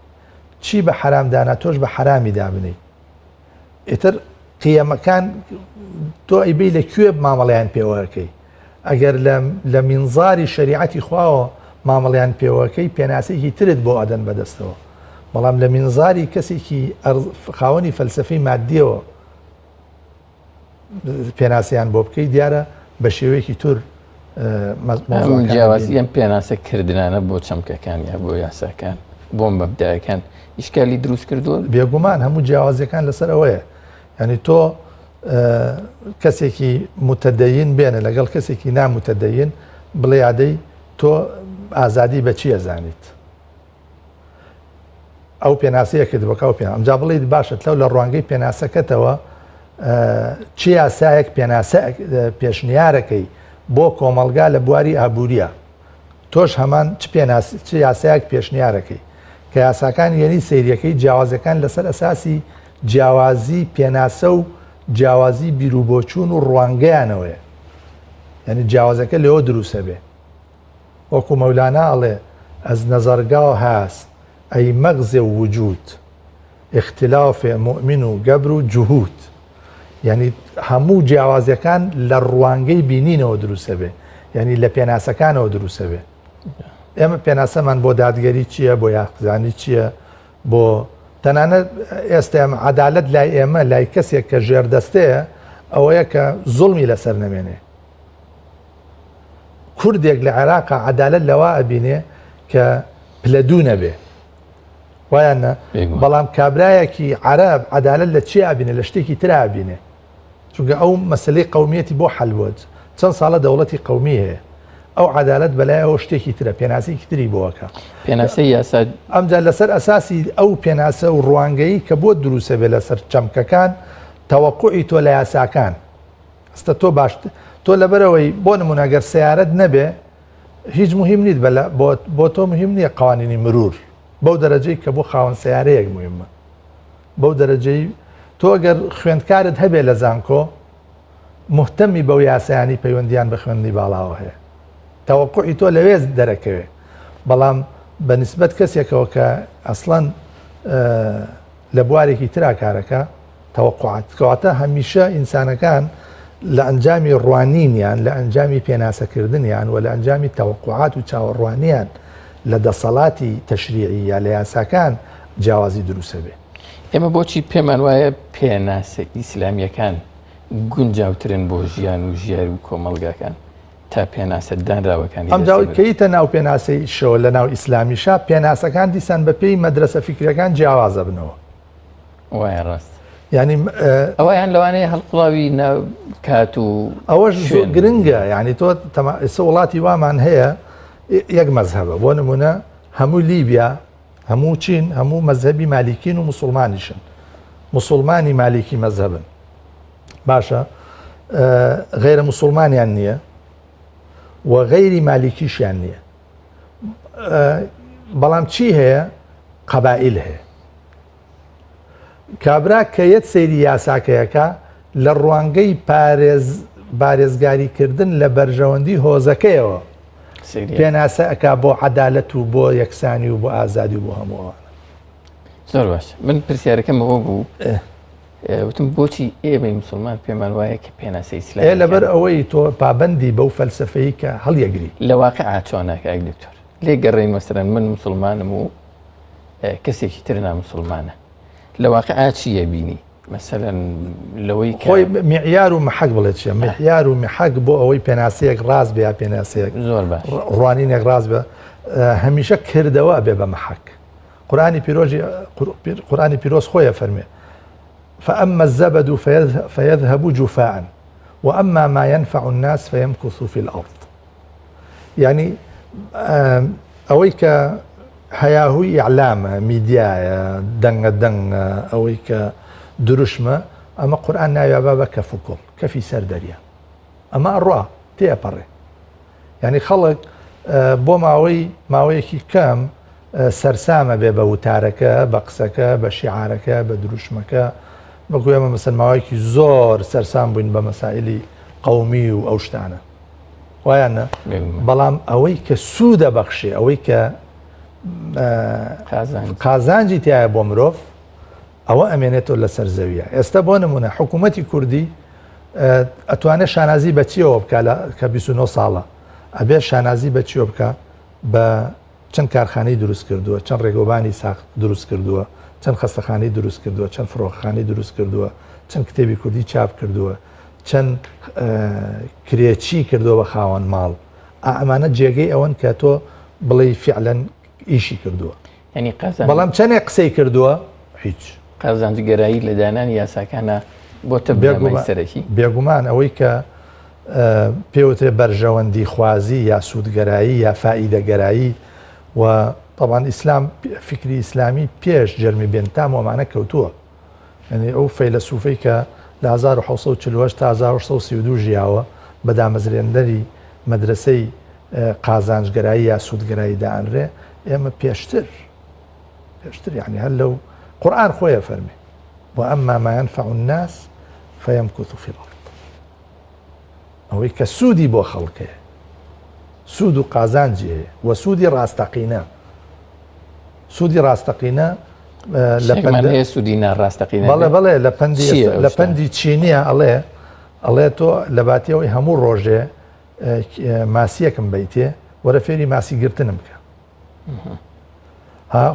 چی بە حەرام دانا تۆش بە حەرامی دابنێی. ئیتر قیەمەکان تۆ ئەیبەی لە کوێ مامەڵەیان پێوەکەی؟ ئەگەر لە مینزاری شەریعەتی خواوە مامەڵیان پێوەکەی پێناسەیەکی ترت بۆ ئەدەن بەدەستەوە بەڵام لە مینزاری کەسێکی خاوەنی فەلسفەی مادیەوە پێناسەیان بۆ بکەی دیارە بە شێوەیەکی تر جیاوازی ئەم پێناسە کردنانە بۆ چەمکەکان یا بۆ یاساکان بۆ مەبدایەکان ئیشکالی دروست کردووە بێگومان هەموو جیاوازیەکان لەسەر ئەوەیە ینی تۆ کەسێکی متدەین بێنە لەگەڵ کەسێکی نامتدەین بڵێ یادەی تۆ ئازادی بە چی ئەزانیت ئەو پێناسەیە کرد بەکە و پێ ئەمجا بڵیت باشە لەو لە ڕوانگەی پێناسەکەتەوە چی یاسایەک پێناسە پێشنیارەکەی بۆ کۆمەڵگا لە بواری ئابووریە تۆش هەمان چ پێناس چ یاسایەک پێشنیارەکەی کە یاساکان یەنی سەیریەکەی جیاوازەکان لەسەر ئەساسی جیاوازی پێناسە و جیاوازی بیروبۆچوون و ڕوانگەیانەوەیە یعنی جیاوازەکە لەوە دروستە بێ وەکو مەولانا ئەڵێ از نظرگاه هست ای مغز وجود اختلاف مؤمن و گبر و جهود یعنی هەموو جیاوازیەکان لە ڕوانگەی بینینەوە دروستە بێ یعنی لە پێناسەکانەوە دروستە بێ ئێمە پێناسەمان بۆ دادگەری چییە بۆ یاخزانی چییە بۆ تەنانەت ئێستا ئەم عەدالەت لای ئێمە لای کەسێک کە ژێردەستەیە ئەوەیە کە زوڵمی لەسەر نەمێنێ کوردێک لە عێراقا عەدالەت لەوا ئەبینێ کە پلە دوو نەبێ وایان نە بەڵام کابرایەکی عەرەب عەدالەت لە چی ئابینێ لە شتێکی ترا ئەبینێ چونکە ئەو مەسلەی قومیەتی بۆ حل بووە چەند ساڵە دەوڵەتی قومی هەیە ئەو عەدالەت بەلای ئەوە شتێکی ترە پێناسەیەکی تری بۆکە پێناسەی یاسا ئەمجا لەسەر ئەساسی ئەو پێناسە و ڕوانگەیی کە بۆ دروسە بێ لەسەر چەمکەکان تەوەقوعی تۆ لە یاساکان ئەستە تۆ باش تۆ لەبەرەوەی بۆ نمونە گەر سیارەت نەبێ هیچ مهم نیت بەلا بۆ تۆ مهم نییە قوانینی مرور بەو دەرەجەی کە بۆ خاوەن سیارەیەک مهمە بەو دەرەجەی تۆ گەر خوێندکارت هەبێ لە زانکۆ مهتەمی بەو یاسایانی پەیوەندیان بە خوێندنی باڵاوە هەیە تەوەقوعی تۆ لەوێ دەرەکەوێ بەڵام بە نسبەت کەسێکەوە کە ئەسڵەن لە بوارێکی ترا کارەکە تەوەقوعات کەواتە هەمیشە ئینسانەکان لە ئەنجامی ڕوانینیان لە ئەنجامی پێناسەکردنیان و لە ئەنجامی تەوەقوعات و چاوەڕوانیان لە دەسەڵاتی تەشریعی یا لە یاساکان جیاوازی دروستە بێ. ئێمە بۆچی پێمان وایە پێناسە ئیسلامییەکان گونجاوترن بۆ ژیان و ژیار و کۆمەڵگاکان تا پێناسە دانراوەکانی ئەمجا کەیتە ناو پێناسەی شەوە لە ناو ئیسلامیشا پێناسەکان دیسان بە پێی مەدرسە فیکرەکان جیاوازە بنەوە. وایە ڕاست ینی ئەویان لەوانەیە هەڵقڵاوی کات و ئەوەش زۆر گرنگە یعنی تۆ ئێستا وڵاتی وامان هەیە یەک مەزهەبە بۆ نمونە هەموو لیبیا هەموو چین هەموو مەزهەبی مالیکین و مسلمانیشن مسلمانی مالیکی مەزهەبن باشە غیرە مسلمانیان نییە و غەیری مالیکیشیان نییە بەڵام چی هەیە قەبائیل هەیە کابرا کە یەت سەیری یاساکەیەکە لە ڕوانگەی پارێز بارێزگاری کردن لە بەرژەوەندی هۆزەکەیەوە پێناسە ئەک بۆ عەدالەت و بۆ یەکسانی و بۆ ئازادی و بۆ هەموو ئەوانە. زۆر باش من پرسیارەکەم ئەوە بوو وتم بۆچی ئێمەی مسلمان پێمان وایە کە پێناسە ئیسلام لەبەر ئەوەی تۆ پابندی بەو فەلسفەی کە هەڵیەگری لە واقع چۆنە کاک دکتۆر لێ گەڕێین مەسەرەن من مسلمانم و کەسێکی تر نامسلمانە لە واقعا چییە بینی مەسەلەن لەوەی خۆی معیار و محەک بڵێ چیە معیار و محەک بۆ ئەوەی پێناسەیەک ڕاست بێ یا پێناسەیەک زۆر باش ڕوانینێک ڕاست بە هەمیشە کردەوە بێ بە محەک قورآانی پیرۆژی قورآانی پیرۆز خۆیە فەرمێ فأما الزبد فيذهب جفاء وأما ما ينفع الناس فيمكث في الأرض یعنی ئەوەی کە هەیاهوی ئیعلامە، میدیایە، دەنگە دەنگە، ئەوەی کە دروشمە، ئەمە قورئان ناوی ئەبا بە کەف و کوڵ، کەفی سەر دەریا. ئەمە ئەڕوا، تێئەپەڕێ. یانی خەڵک بۆ ماوەی ماوەیەکی کەم سەرسامە بێ بە وتارەکە، بە قسەکە، بە شیعارەکە، بە دروشمەکە. بەڵکو ئێمە مەسەن ماوەیەکی زۆر سەرسام بووین بە مەسائلی قەومی و ئەو شتانە. وایان نا؟ بەڵام ئەوەی کە سوودە بەخشێ ئەوەی کە قازانجی تایە بۆ مرۆڤ ئەوە ئەمێنێتەوە لەسەر زەویە ئێستا بۆ نمونە حکوومەتی کوردی ئەتوانێت شانازی بەچیەوە بکە کە 29 ساڵە ئەبێ شانازی بەچیەوە بکە بە چەند کارخانەی دروست کردووە چەند ڕێگەوبانی ساخ دروست کردووە چەند خەستەخانەی دروست کردووە چەند فڕۆکەخانەی دروست کردووە چەند کتێبی کوردی چاپ کردووە چەند کرێچی کردووە بە خاوەن ماڵ ئەمانە جێگەی ئەوەن کە تۆ بڵێی فعلەن ئیشی کردووە یعنی قازانج بەڵام چەندێک قسەی کردووە هیچ قازانجگەرایی لە دانانی یاساکانە بۆتە بنەمای سەرەکی بێگومان ئەوەی کە پێوترێ بەرژەوەندی خوازی یا سوودگەرایی یا فائیدەگەرایی و طبعا ئیسلام فکری ئیسلامی پێش جەرمی بنتام وەمانە کەوتووە یعنی ئەو فەیلەسوفەی کە لە 1940 تا 1932 ژیاوە بە دامەزرێنەری مەدرسەی قازانجگەرایی یا سوودگەرایی دائەنرێ ئێمە پێشتر پێشتر یعنی هەر لەو قورآن خۆیە فەرمێ وأما ما ينفع الناس فيمكث في الأرض ئەوەی کە سوودی بۆ خەڵک هەیە سوود و قازانجی هەیە و سوودی ڕاستەقینە سوودی ڕاستەقینە لە پەند سوودی ناڕاستەقینە بەڵێ بەڵێ لە پەندی لە پەندی چینیە ئەڵێ ئەڵێ تۆ لە باتیەوەی هەموو ڕۆژێ ماسیەکم بیتێ وەرە فێری ماسی گرتنم بکە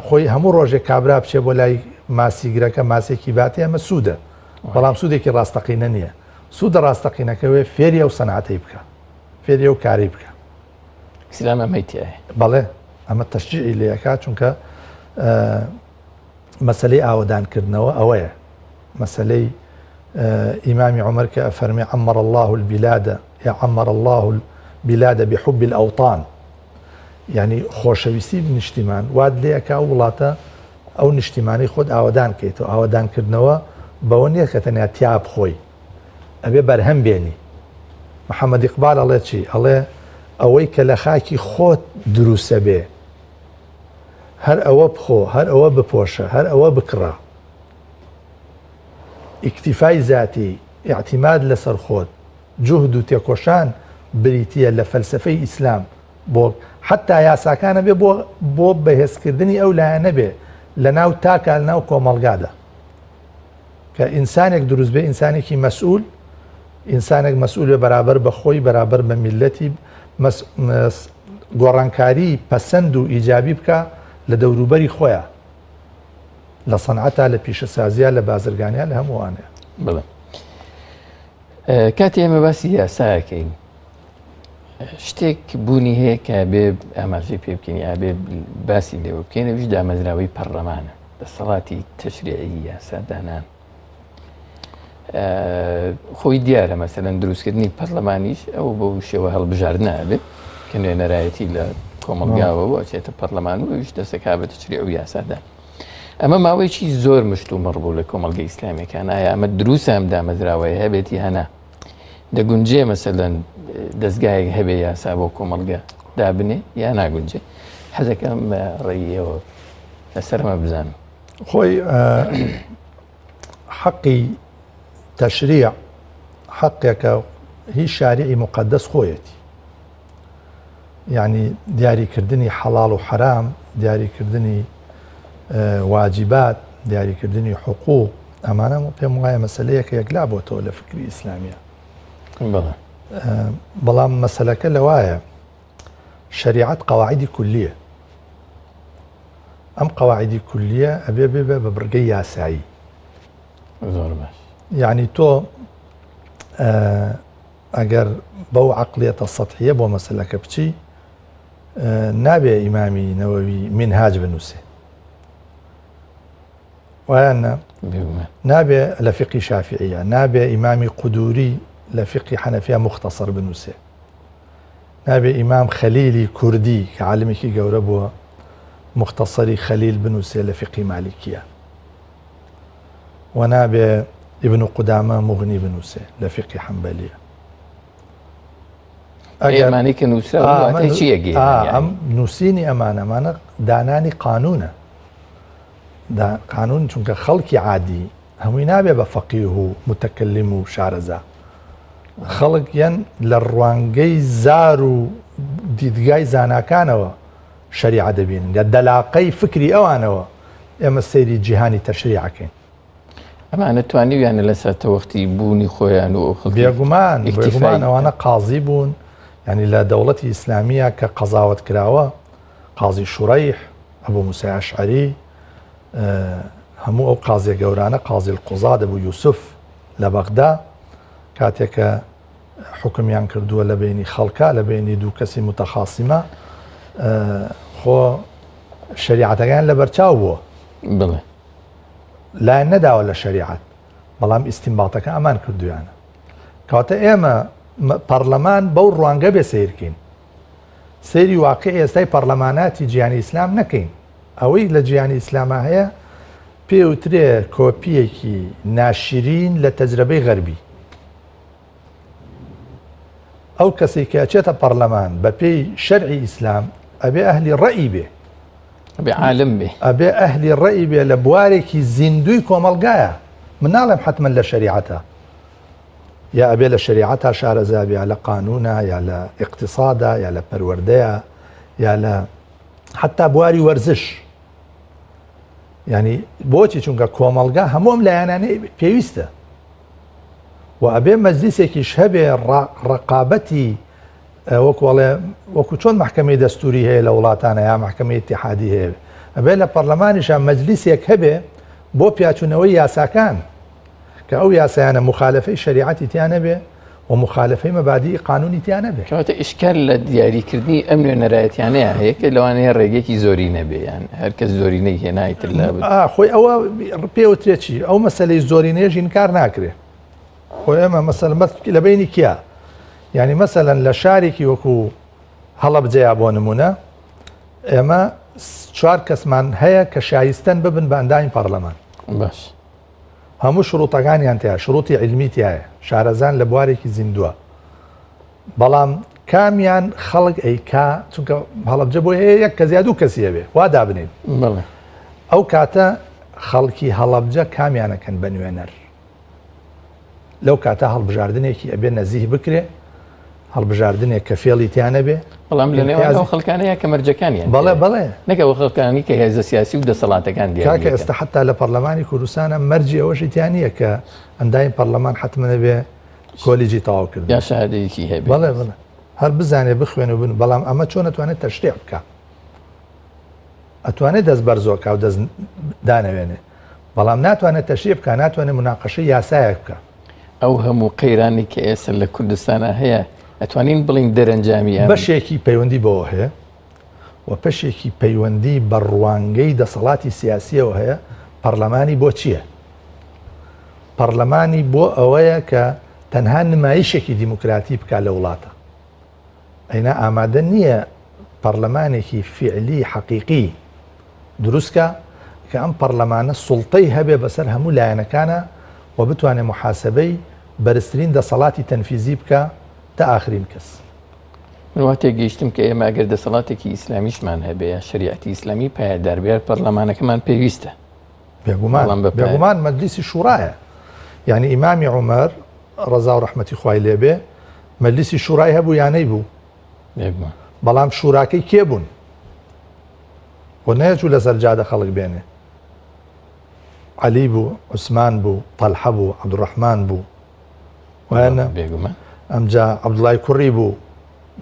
خۆی هەموو ڕۆژێک کابرا بچێ بۆ لای ماسیگرەکە ماسێکی باتێ ئەمە سوودە بەڵام سوودێکی ڕاستەقینە نییە سوودە ڕاستەقینەکەوێ فێری ئەو سەنعەتەی بکە فێری ئەو کاری بکە ئیسلام ئەمەی تایە بەڵێ ئەمە تەشجیعی لەکات چونکە مەسلەی ئاوەدانکردنەوە ئەوەیە مەسلەی ئیمامی عمر کە ئەفەرمی عمر الله البلاد یا عمر الله البلاد بحب الأوطان یانی خۆشەویستی نیشتیمان وات لێ ئەکا ئەو وڵاتە ئەو نیشتیمانەی خۆت ئاوەدان کەیتەوە ئاوەدان کردنەوە بەوە نییە کە تەنیا تیا بخۆی ئەبێ بەرهەم بێنی محەممەد ئیقبال ئەڵێ چی ئەڵێ ئەوەی کە لە خاکی خۆت دروسە بێ هەر ئەوە بخۆ هەر ئەوە بپۆشە هەر ئەوە بکڕە ئیکتیفای زیاتی اعتماد لەسەر خۆت جوهد و تێکۆشان بریتییە لە فەلسەفەی ئیسلام بۆ حەتا یاساکان ئەبێ بۆ بۆ بەهێزکردنی ئەو لایەنە بێ لە ناو تاکە لە ناو کۆمەڵگادا کە ئینسانێک دروست بێ ئینسانێکی مەسئول ئینسانێک مەسئول بێ بەرابەر بە خۆی بەرابەر بە میلەتی گۆڕانکاری پەسەند و ئیجابی بکە لە دەوروبەری خۆیان لە سەنعەتا لە پیشەسازیە لە بازرگانیا لە هەمووانەیە بڵێ کاتێ ئێمە باسی یاساکەین شتێک بوونی هەیە کە بێ ئاماژەی پێ بکەین یا بێ باسی لێوە بکەین ئەویش دامەزراوەی پەرلەمانە دەسەڵاتی تەشریعی یاسادانان خۆی دیارە مەسەلەن دروستکردنی پەرلەمانیش ئەو بۆ شێوە هەڵبژاردنە بێت کە نوێنەرایەتی لە کۆمەڵگاوە بۆ ئەچێتە پەرلەمان و ئەویش دەسەکا بە تەشریع و یاسادان ئەمە ماوەیەکی زۆر مشتومڕ بوو لە کۆمەڵگە ئیسلامیەکان ئایا ئەمە دروستە ئەم دامەزراوەیە هەبێت یا نا دەگونجێ مەسەلەن دەستگایەک هەبێ یاسا بۆ کۆمەڵگە دابنێ یا ناگونجێ حەزەکەم ڕێیەوە لەسەرمە بزانم خۆی حەقی تەشریع حەقێکە هی شارعی مقدس خۆیەتی یعنی دیاریکردنی حەڵاڵ و حەرام دیاریکردنی واجبات دیاریکردنی حقوق ئەمانە پێم وایە مەسلەیەکە یەکلا بۆتەوە لە فکری ئیسلامیە بەڵام مەسلەکە لەوایە شریعەت قەواعیدی کولیە. ئەم قەواعیدی کولیە ئەبێ بێ بە بڕگەی یاسایی. زۆر باش. یعنی تۆ ئەگەر بەو عقلیەتە سەتحیە بۆ مەسلەکە بچی نابێ ئیمامی نەوەوی منهاج بنووسێ وایان نا نابێ لە فقی شافعیە نابێ ئیمامی قودوری لە فقی حەنەفیە مختصر بنووسێ نابێ ئیمام خەلیلی کوردی کە عالمێکی گەورە بووە مختصری خەلیل بنووسێ لە فقی مالیکیە و نابێ ئیبن قودامە مغنی بنووسێ لە فقی حەنبەلیە. ئەمانەی کە نووسراون چی ئەگەیەنن؟ ئەم نووسینی ئەمانە ئەمانە دانانی قانونە قانون چونکە خەڵکی عادی هەمووی نابێ بە فەقیه و متەکەلیم و شارەزا خەڵک یان لە ڕوانگەی زار و دیدگای زاناکانەوە شەریعە دەبینن لە دەلاقەی فکری ئەوانەوە ئێمە سەیری جیهانی تەشریعەکەین ئەمانە توانیویانە لە ساتەوەختی بوونی خۆیان و ئەو خەڵکی بێگومان ئیکتیفای بێگومان بکەن. ئەوانە قازی بوون یعنی لە دەوڵەتی ئیسلامیە کە قەزاوەت کراوە قازی شوڕیح ئەبوو موسای ئەشعەری هەموو ئەو قازیە گەورانە قازی القوزاد ئەبوو یوسف لە بەغدا کاتێک کە حکمیان کردووە لە بینی خەڵکە لە بینی دوو کەسی متەخاسیمە خۆ شەریعەتەکان لەبەرچاو بووە بڵێ لایان نەداوە لە شەریعەت بەڵام ئیستینباتەکە ئەمان کردویانە کەواتە ئێمە پەرلەمان بەو ڕوانگە بێ سیرکەین سەیری واقع ئێستای پەرلەماناتی جیهانی ئیسلام نەکەین ئەوەی لە جیهانی ئیسلاما هەیە پێوترێ کۆپیەکی ناشرین لە تەجرەبەی غەربی ئەو کەسێک کە ئەچێتە پەرلەمان بە پێی شەرعی ئیسلام ئەبێ ئەهلی ڕەئی بێ ئەبێ عالم بێ ئەبێ ئەهلی ڕەئی بێ لە بوارێکی زیندوی کۆمەڵگایە من ناڵێم حتمما لە شەریعەتە یا ئەبێ لە شەریعەتا شارەزا بێ یا لە قانونا یا لە ئیقتسادا یا لە پەروەردەیە یا لە حتا بواری وەرزش ینی بۆچی چونکە کۆمەڵگا هەموو ئەم لایەنانەی پێویستە و ئەبێ مەجلیسێکیش هەبێ ڕقابەتی وەکو ئەڵێ وەکو چۆن محکمەی دەستوری هەیە لە وڵاتانە یا محکمەی اتحادی هەیە ئەبێ لە پەرلەمانیشا مەجلیسێک هەبێ بۆ پیاچوونەوەی یاساکان کە ئەو یاسایانە مخالفەی شەریعەتی تیا نەبێ و مخالفەی مەبادی قانونی تیا نەبێ. کەواتە ئیشکال لە دیاریکردنی ئەم نوێنەرایەتیانەیە هەیە کە لەوانەیە ڕێگەیەکی زۆری نەبێ یان هەر کەس زۆرینەی هێنا ئیتر لا بچێت. خۆی ئەوە پێوترێ چی ئەو مەسەلەی زۆرینەیەش ئینکار ناکرێ خۆ ئێمە مەسەل لە بینی کیا یعنی مەسەلەن لە شارێکی وەکو هەڵەبجەیە بۆ نمونە ئێمە چوار کەسمان هەیە کە شایستەن ببن بە ئەندامی پەرلەمان باش هەموو شروتەکانیان تیا شروتی عیلمی تایە شارەزان لە بوارێکی زیندووە بەڵام کامیان خەڵک ئەیکا چونکە هەڵەبجە بۆی هەیە یەک کەس یا دوو کەسی هەبێ وا دابنین ئەو کاتە خەڵکی هەڵەبجە کامیانەکەن بە نوێنەر لەو کاتە هەڵبژاردنێکی ئەبێ نەزیه بکرێ هەڵبژاردنێک کە فێڵی تیا نەبێ بەڵام لە نێوان ئەو خەڵکانەیە کە مەرجەکانیان بەڵێ بەڵێ نەک ئەو خەڵکانی کە هێزە سیاسی و دەسەڵاتەکان دیاری کاکە ئێستا حتا لە پەرلەمانی کوردستانە مەرجی ئەوەشی تیا نییە کە ئەندامی پەرلەمان حتممە نەبێ کۆلیجی تەواو کرد یا شەهادەیەکی هەبێ بەڵێ بەڵێ هەر بزانێ بخوێن و بن بەڵام ئەمە چۆن ئەتوانێت تەشریع بکە ئەتوانێت دەست بەرزۆکا و دەست دانەوێنێ بەڵام ناتوانێت تەشریع بکە ناتوانێت مناقەشەی یاسایەک بکە ئەو هەموو قەیرانی کە ئێستا لە کوردستانە هەیە ئەتوانین بڵین دەرەنجامی بەشێکی پەیوەندی بەوە هەیە و پەشێکی پەیوەندی بە ڕوانگەی دەسەڵاتی سیاسیەوە هەیە پەرلەمانی بۆ چییە؟ پەرلەمانی بۆ ئەوەیە کە تەنها نمایشێکی دیموکراتی بکا لە وڵاتە ئەینا ئامادە نییە پەرلەمانێکی فعلی حەقیقی دروستکە کە ئەم پەرلەمانە سوڵتەی هەبێ بەسەر هەموو لایەنەکانە و بتوانێت محاسبەی بەرزترین دەسەڵاتی تەنفیزی بکە تا ئاخرین کەس. من وا تێگەیشتم کە ئێمە ئەگەر دەسەڵاتێکی ئیسلامیشمان هەبێ یا شەریعەتی ئیسلامی پایەدار بێ پەرلەمانەکەمان پێویستە. بێگومان بێگومان مەجلیسی شوڕایە یعنی ئیمامی عومەر ڕەزا و ڕەحمەتی خوای لێبێ مەجلیسی شوڕای هەبوو یانەی بوو بەڵام شوراکەی کێ بوون و نەیەچوو لەسەر جادە خەڵک بێنێ عەلی بوو عوسمان بوو تەلحە بوو عەبدوڕەحمان بوو وایە بێگومان ئەمجا عەبدوڵای کوڕی بوو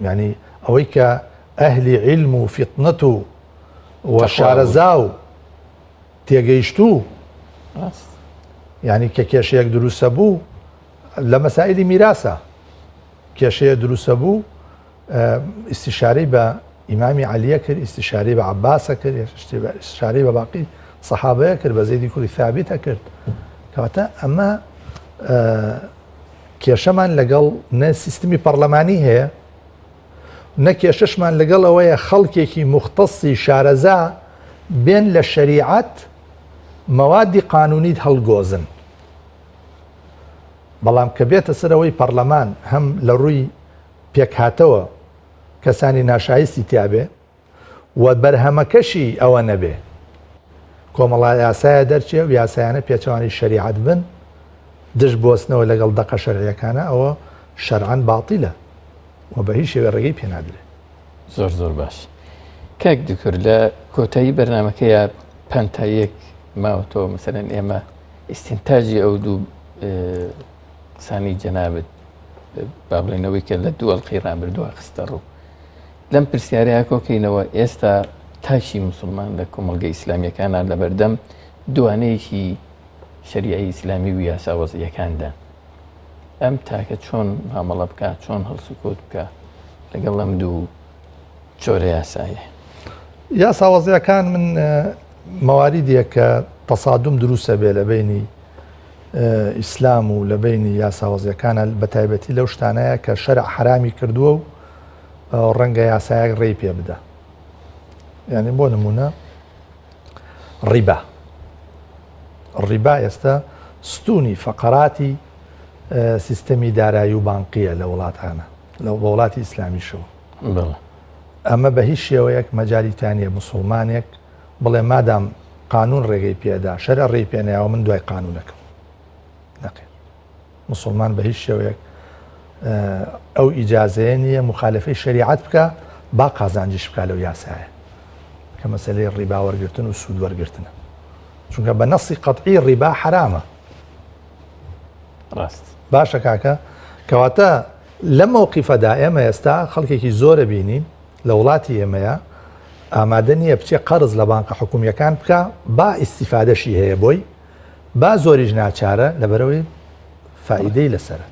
یعنی ئەوەی کە ئەهلی علم و فیتنەت و و شارەزا و تێگەیشتوو یعنی کە کێشەیەک دروستە بوو لە مەسائلی میراسە کێشەیە دروستە بوو ئیستیشارەی بە ئیمامی عەلیە کرد ئیستیشارەی بە عەباسە کرد ئیستیشارەی بە باقی سەحابەیە کرد بە زەیدی کوڕی ثابتە کرد کەواتە ئەمە کێشەمان لەگەڵ نە سیستمی پەرلەمانی هەیە نە کێشەشمان لەگەڵ ئەوەیە خەڵکێکی مختصی شارەزا بێن لە شەریعەت مەوادی قانونیت هەڵگۆزن بەڵام کە بێتە سەرەوەی پەرلەمان هەم لە ڕووی پێکهاتەوە کەسانی ناشایستی تیابێ و بەرهەمەکەشی ئەوە نەبێ کۆمەڵا یاسایە دەرچێ و یاسایانە پێچەوانی شەریعەت بن دژ بۆستنەوە لەگەڵ دەقە شەرعیەکانە ئەوە شەرعەن باتیلە و بە هیچ شێوێ ڕێگەی پێنادرێ. زۆر زۆر باش کاک دکتۆر لە کۆتایی بەرنمەکەیا پانتاییەک ماوەتەوە مەسەلەن ئێمە ئیستنتاجی ئەو دوو قسانی جەنابت با بڵێین ئەوەی کە لە دوو ئەڵقەی ڕابردووە خستە ڕوو لەم پرسیارەیە کۆکەینەوە ئێستا تاکی مسلمان لە کۆمەڵگە ئیسلامیەکانە لە بەردەم دوانەیەکی شەریعی ئیسلامی و یاسا وەزعیەکاندا ئەم تاکە چۆن مامەڵە بکە چۆن هەڵسوکەوت بکە لەگەڵ ئەم دوو جۆرە یاسایە یاسا وەزعیەکان من مەواریدیە کە تەسادوم دروستە بێ لە بینی ئیسلام و لە بەینی یاسا وەزعیەکانە بە تایبەتی لەو شتانەیە کە شەرع حەرامی کردووە و ڕەنگە یاسایەک ڕێی پێ بدا یعنی بۆ نمونە ڕیبا ڕیبا ئێستا ستونی فەقەراتی سیستەمی دارایی و بانقیە لە وڵاتانە لە وڵاتی ئیسلامیشەوە ئەمە بە هیچ شێوەیەک مەجاریتانە مسلمانێک بڵێ مادام قانون ڕێگەی پێدا شەرع ڕێی پێنیاوە من دوای قانونەکەم نەقێ مسلمان بە هیچ شێوەیەک ئەو ئیجازەیە نییە مخالفەی شریعەت بکە با قازانجیش بکە لەو یاسایە کە مەسلەی ڕیبا وەرگتن و سوود وەرگرتنە چونکە بە نەسی قەتعی ڕیبا حرامە ڕاست باشە کاکە کەواتە لەم مەوقیفەدا ئێمە ئێستا خەڵکێکی زۆرە بینین لە وڵاتی ئێمەیە ئامادە نییە بچێ قەرز لە بانقە حکومییەکان بکا با ئیستیفادەشی هەیە بۆی با زۆریش ناچارە لەبەرەوەی فائیدەی لەسەرە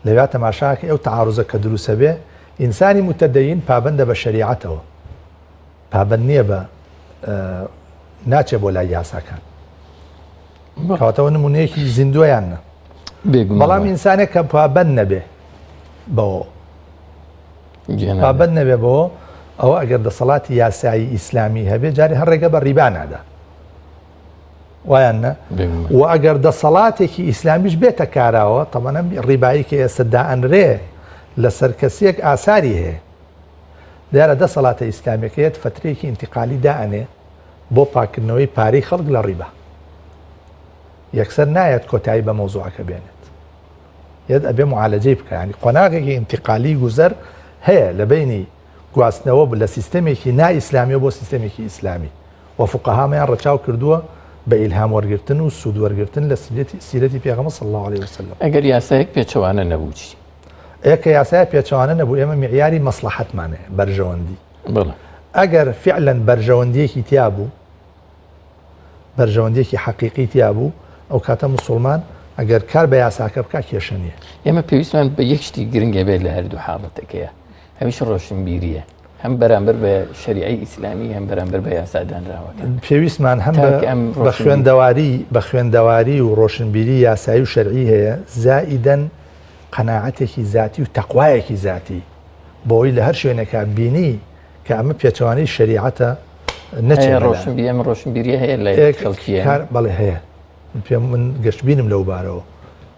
لەویا تەماشاکە ئەو تعارزە کە دروستە بێ ئینسانی متدەین پابندە بە شەریعەتەوە پابند نییە بە ناچێ بۆ لای یاساکان کەواتەوە نمونەیەکی زیندویان نە بەڵام ئینسانێک کە پابند نەبێ بەوە پابەند نەبێ بۆ ئەوە ئەگەر دەسەڵاتی یاسایی ئیسلامی هەبێ جارێ هەر ڕێگە بە ڕیبا نادا وایان نە و ئەگەر دەسەڵاتێکی ئیسلامیش بێتە کاراوە تەمەنەم ڕیبایی کە ئێستا دائەنرێ لەسەر کەسیەک ئاساری هەیە دیارە دەسەڵاتە ئیسلامیەکەیەت فترێکی ئینتقالی دائەنێ بۆ پاکردنەوەی پارەی خەڵک لە ڕیبا یەکسەر نایەت کۆتایی بە مەوزوعەکە بێنێت یەت ئەبێ معالەجەی بکە ینی قۆناغێکی ئینتقالی گوزەر هەیە لە بینی گواستنەوە لە سیستەمێکی نا ئیسلامیەوە بۆ سیستەمێکی ئیسلامی و فقهامیان ڕەچاو کردووە بە ئیلهام وەرگرتن و سوود وەرگرتن لە سیرەتی سیرەتی پێغەمبەر صلی الله علیه وسلم. ئەگەر یاسایەک پێچەوانە نەبوو چی؟ ئێ کە یاسایە پێچەوانە نەبوو ئێمە میعیاری مەسڵەحەتمان هەیە بەرژەوەندی. بەڵێ. ئەگەر فعلا بەرژەوەندیەکی تیا بوو بەرژەوەندیەکی حەقیقی تیا بوو ئەو کاتە موسوڵمان ئەگەر کار بە یاساکە بکا کێشە نییە. ئێمە پێویستمان بە یەک شتی گرنگە بێت لە هەردوو حاڵەتەکەیە ئەویش ڕۆشنبیریە هەم بەرامبەر بە شەریعەی ئیسلامی هەم بەرامبەر بە یاسا دانراوەکان. پێویستمان هەم بە خوێندەواری بە خوێندەواری و ڕۆشنبیری یاسایی و شەرعی هەیە زائیدەن قەناعەتێکی زاتی و تەقوایەکی زاتی بۆی لە هەر شوێنێکا بینی کە ئەمە پێچەوانەی شەریعەتە نەچێ ڕۆشنبیری ئەم ڕۆشنبیریە هەیە لای خەڵکی کار بەڵێ هەیە پێم من گەشتبینم لەو بارەوە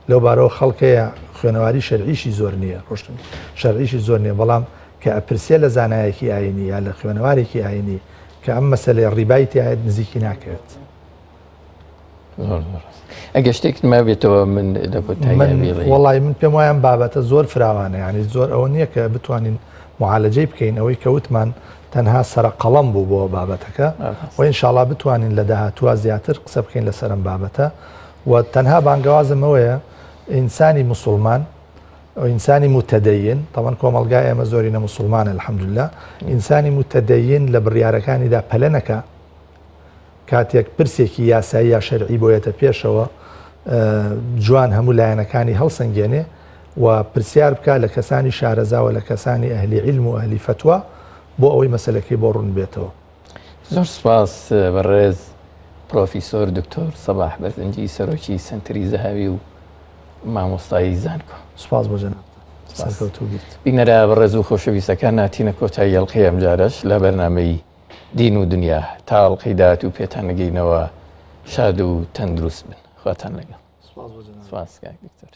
لەو بارەوە خەڵکەیە خوێنەواری شەرعیشی زۆر نییە ڕۆشن شەرعیشی زۆر نییە بەڵام کە ئەپرسێ لە زانایەکی ئاینی یا لە خوێنەوارێکی ئاینی کە ئەم مەسەلەی ڕیبای تایەت نزیکی ناکەوێت ئەگە شتێکت مابێتەوە من لە کۆتایی وەڵی من پێم وایە بابەتە زۆر فراوانە ینی زۆر ئەوە نییە کە بتوانین معالەجەی بکەین ئەوەی کەوتمان تەنها سەرە قەڵەم بوو بۆ بابەتەکە و ئینشاڵا بتوانین لە داهاتووە زیاتر قسە بکەین لەسەر ئەم بابەتە و تەنها بانگەوازمەوەیە ئینسانی مسلمان ئینسانی متدین تەوان کۆمەلگا ئێمە زۆرینە مسلمانە الحمدلله ئینسانی متدین لە بڕیارەکانیدا پەلە نەکا. کاتێک پرسێکی یاسایی یا شەرعی بۆ یەتە پێشەوە جوان هەموو لایەنەکانی هەڵسەنگێنێ و پرسیار بکا لە کەسانی شارەزا و لە کەسانی ئەهلی عیلم و ئەهلی فەتوا بۆ ئەوەی مەسەلەکەی بۆ ڕوون بێتەوە. زۆر سپاس بەڕێز پرۆفیسۆر دکتۆر سەباح بەرزنجی سەرۆکی سەنتەری زەهاوی و مامۆستای زانکۆ. سپاس بۆ جەنابتان. سەرکەوتوو بیت. بینەرە بەڕێز و خۆشەویستەکان هاتینە کۆتایی ئەڵقەی ئەمجارەش لە بەرنامەی دین و دنیا تا ئەڵقەی داهاتوو پێتان نەگەینەوە شاد و تەندروست بن خواتان لەگەڵ. سپاس بۆ جەنابت. سپاس کاک دکتۆر.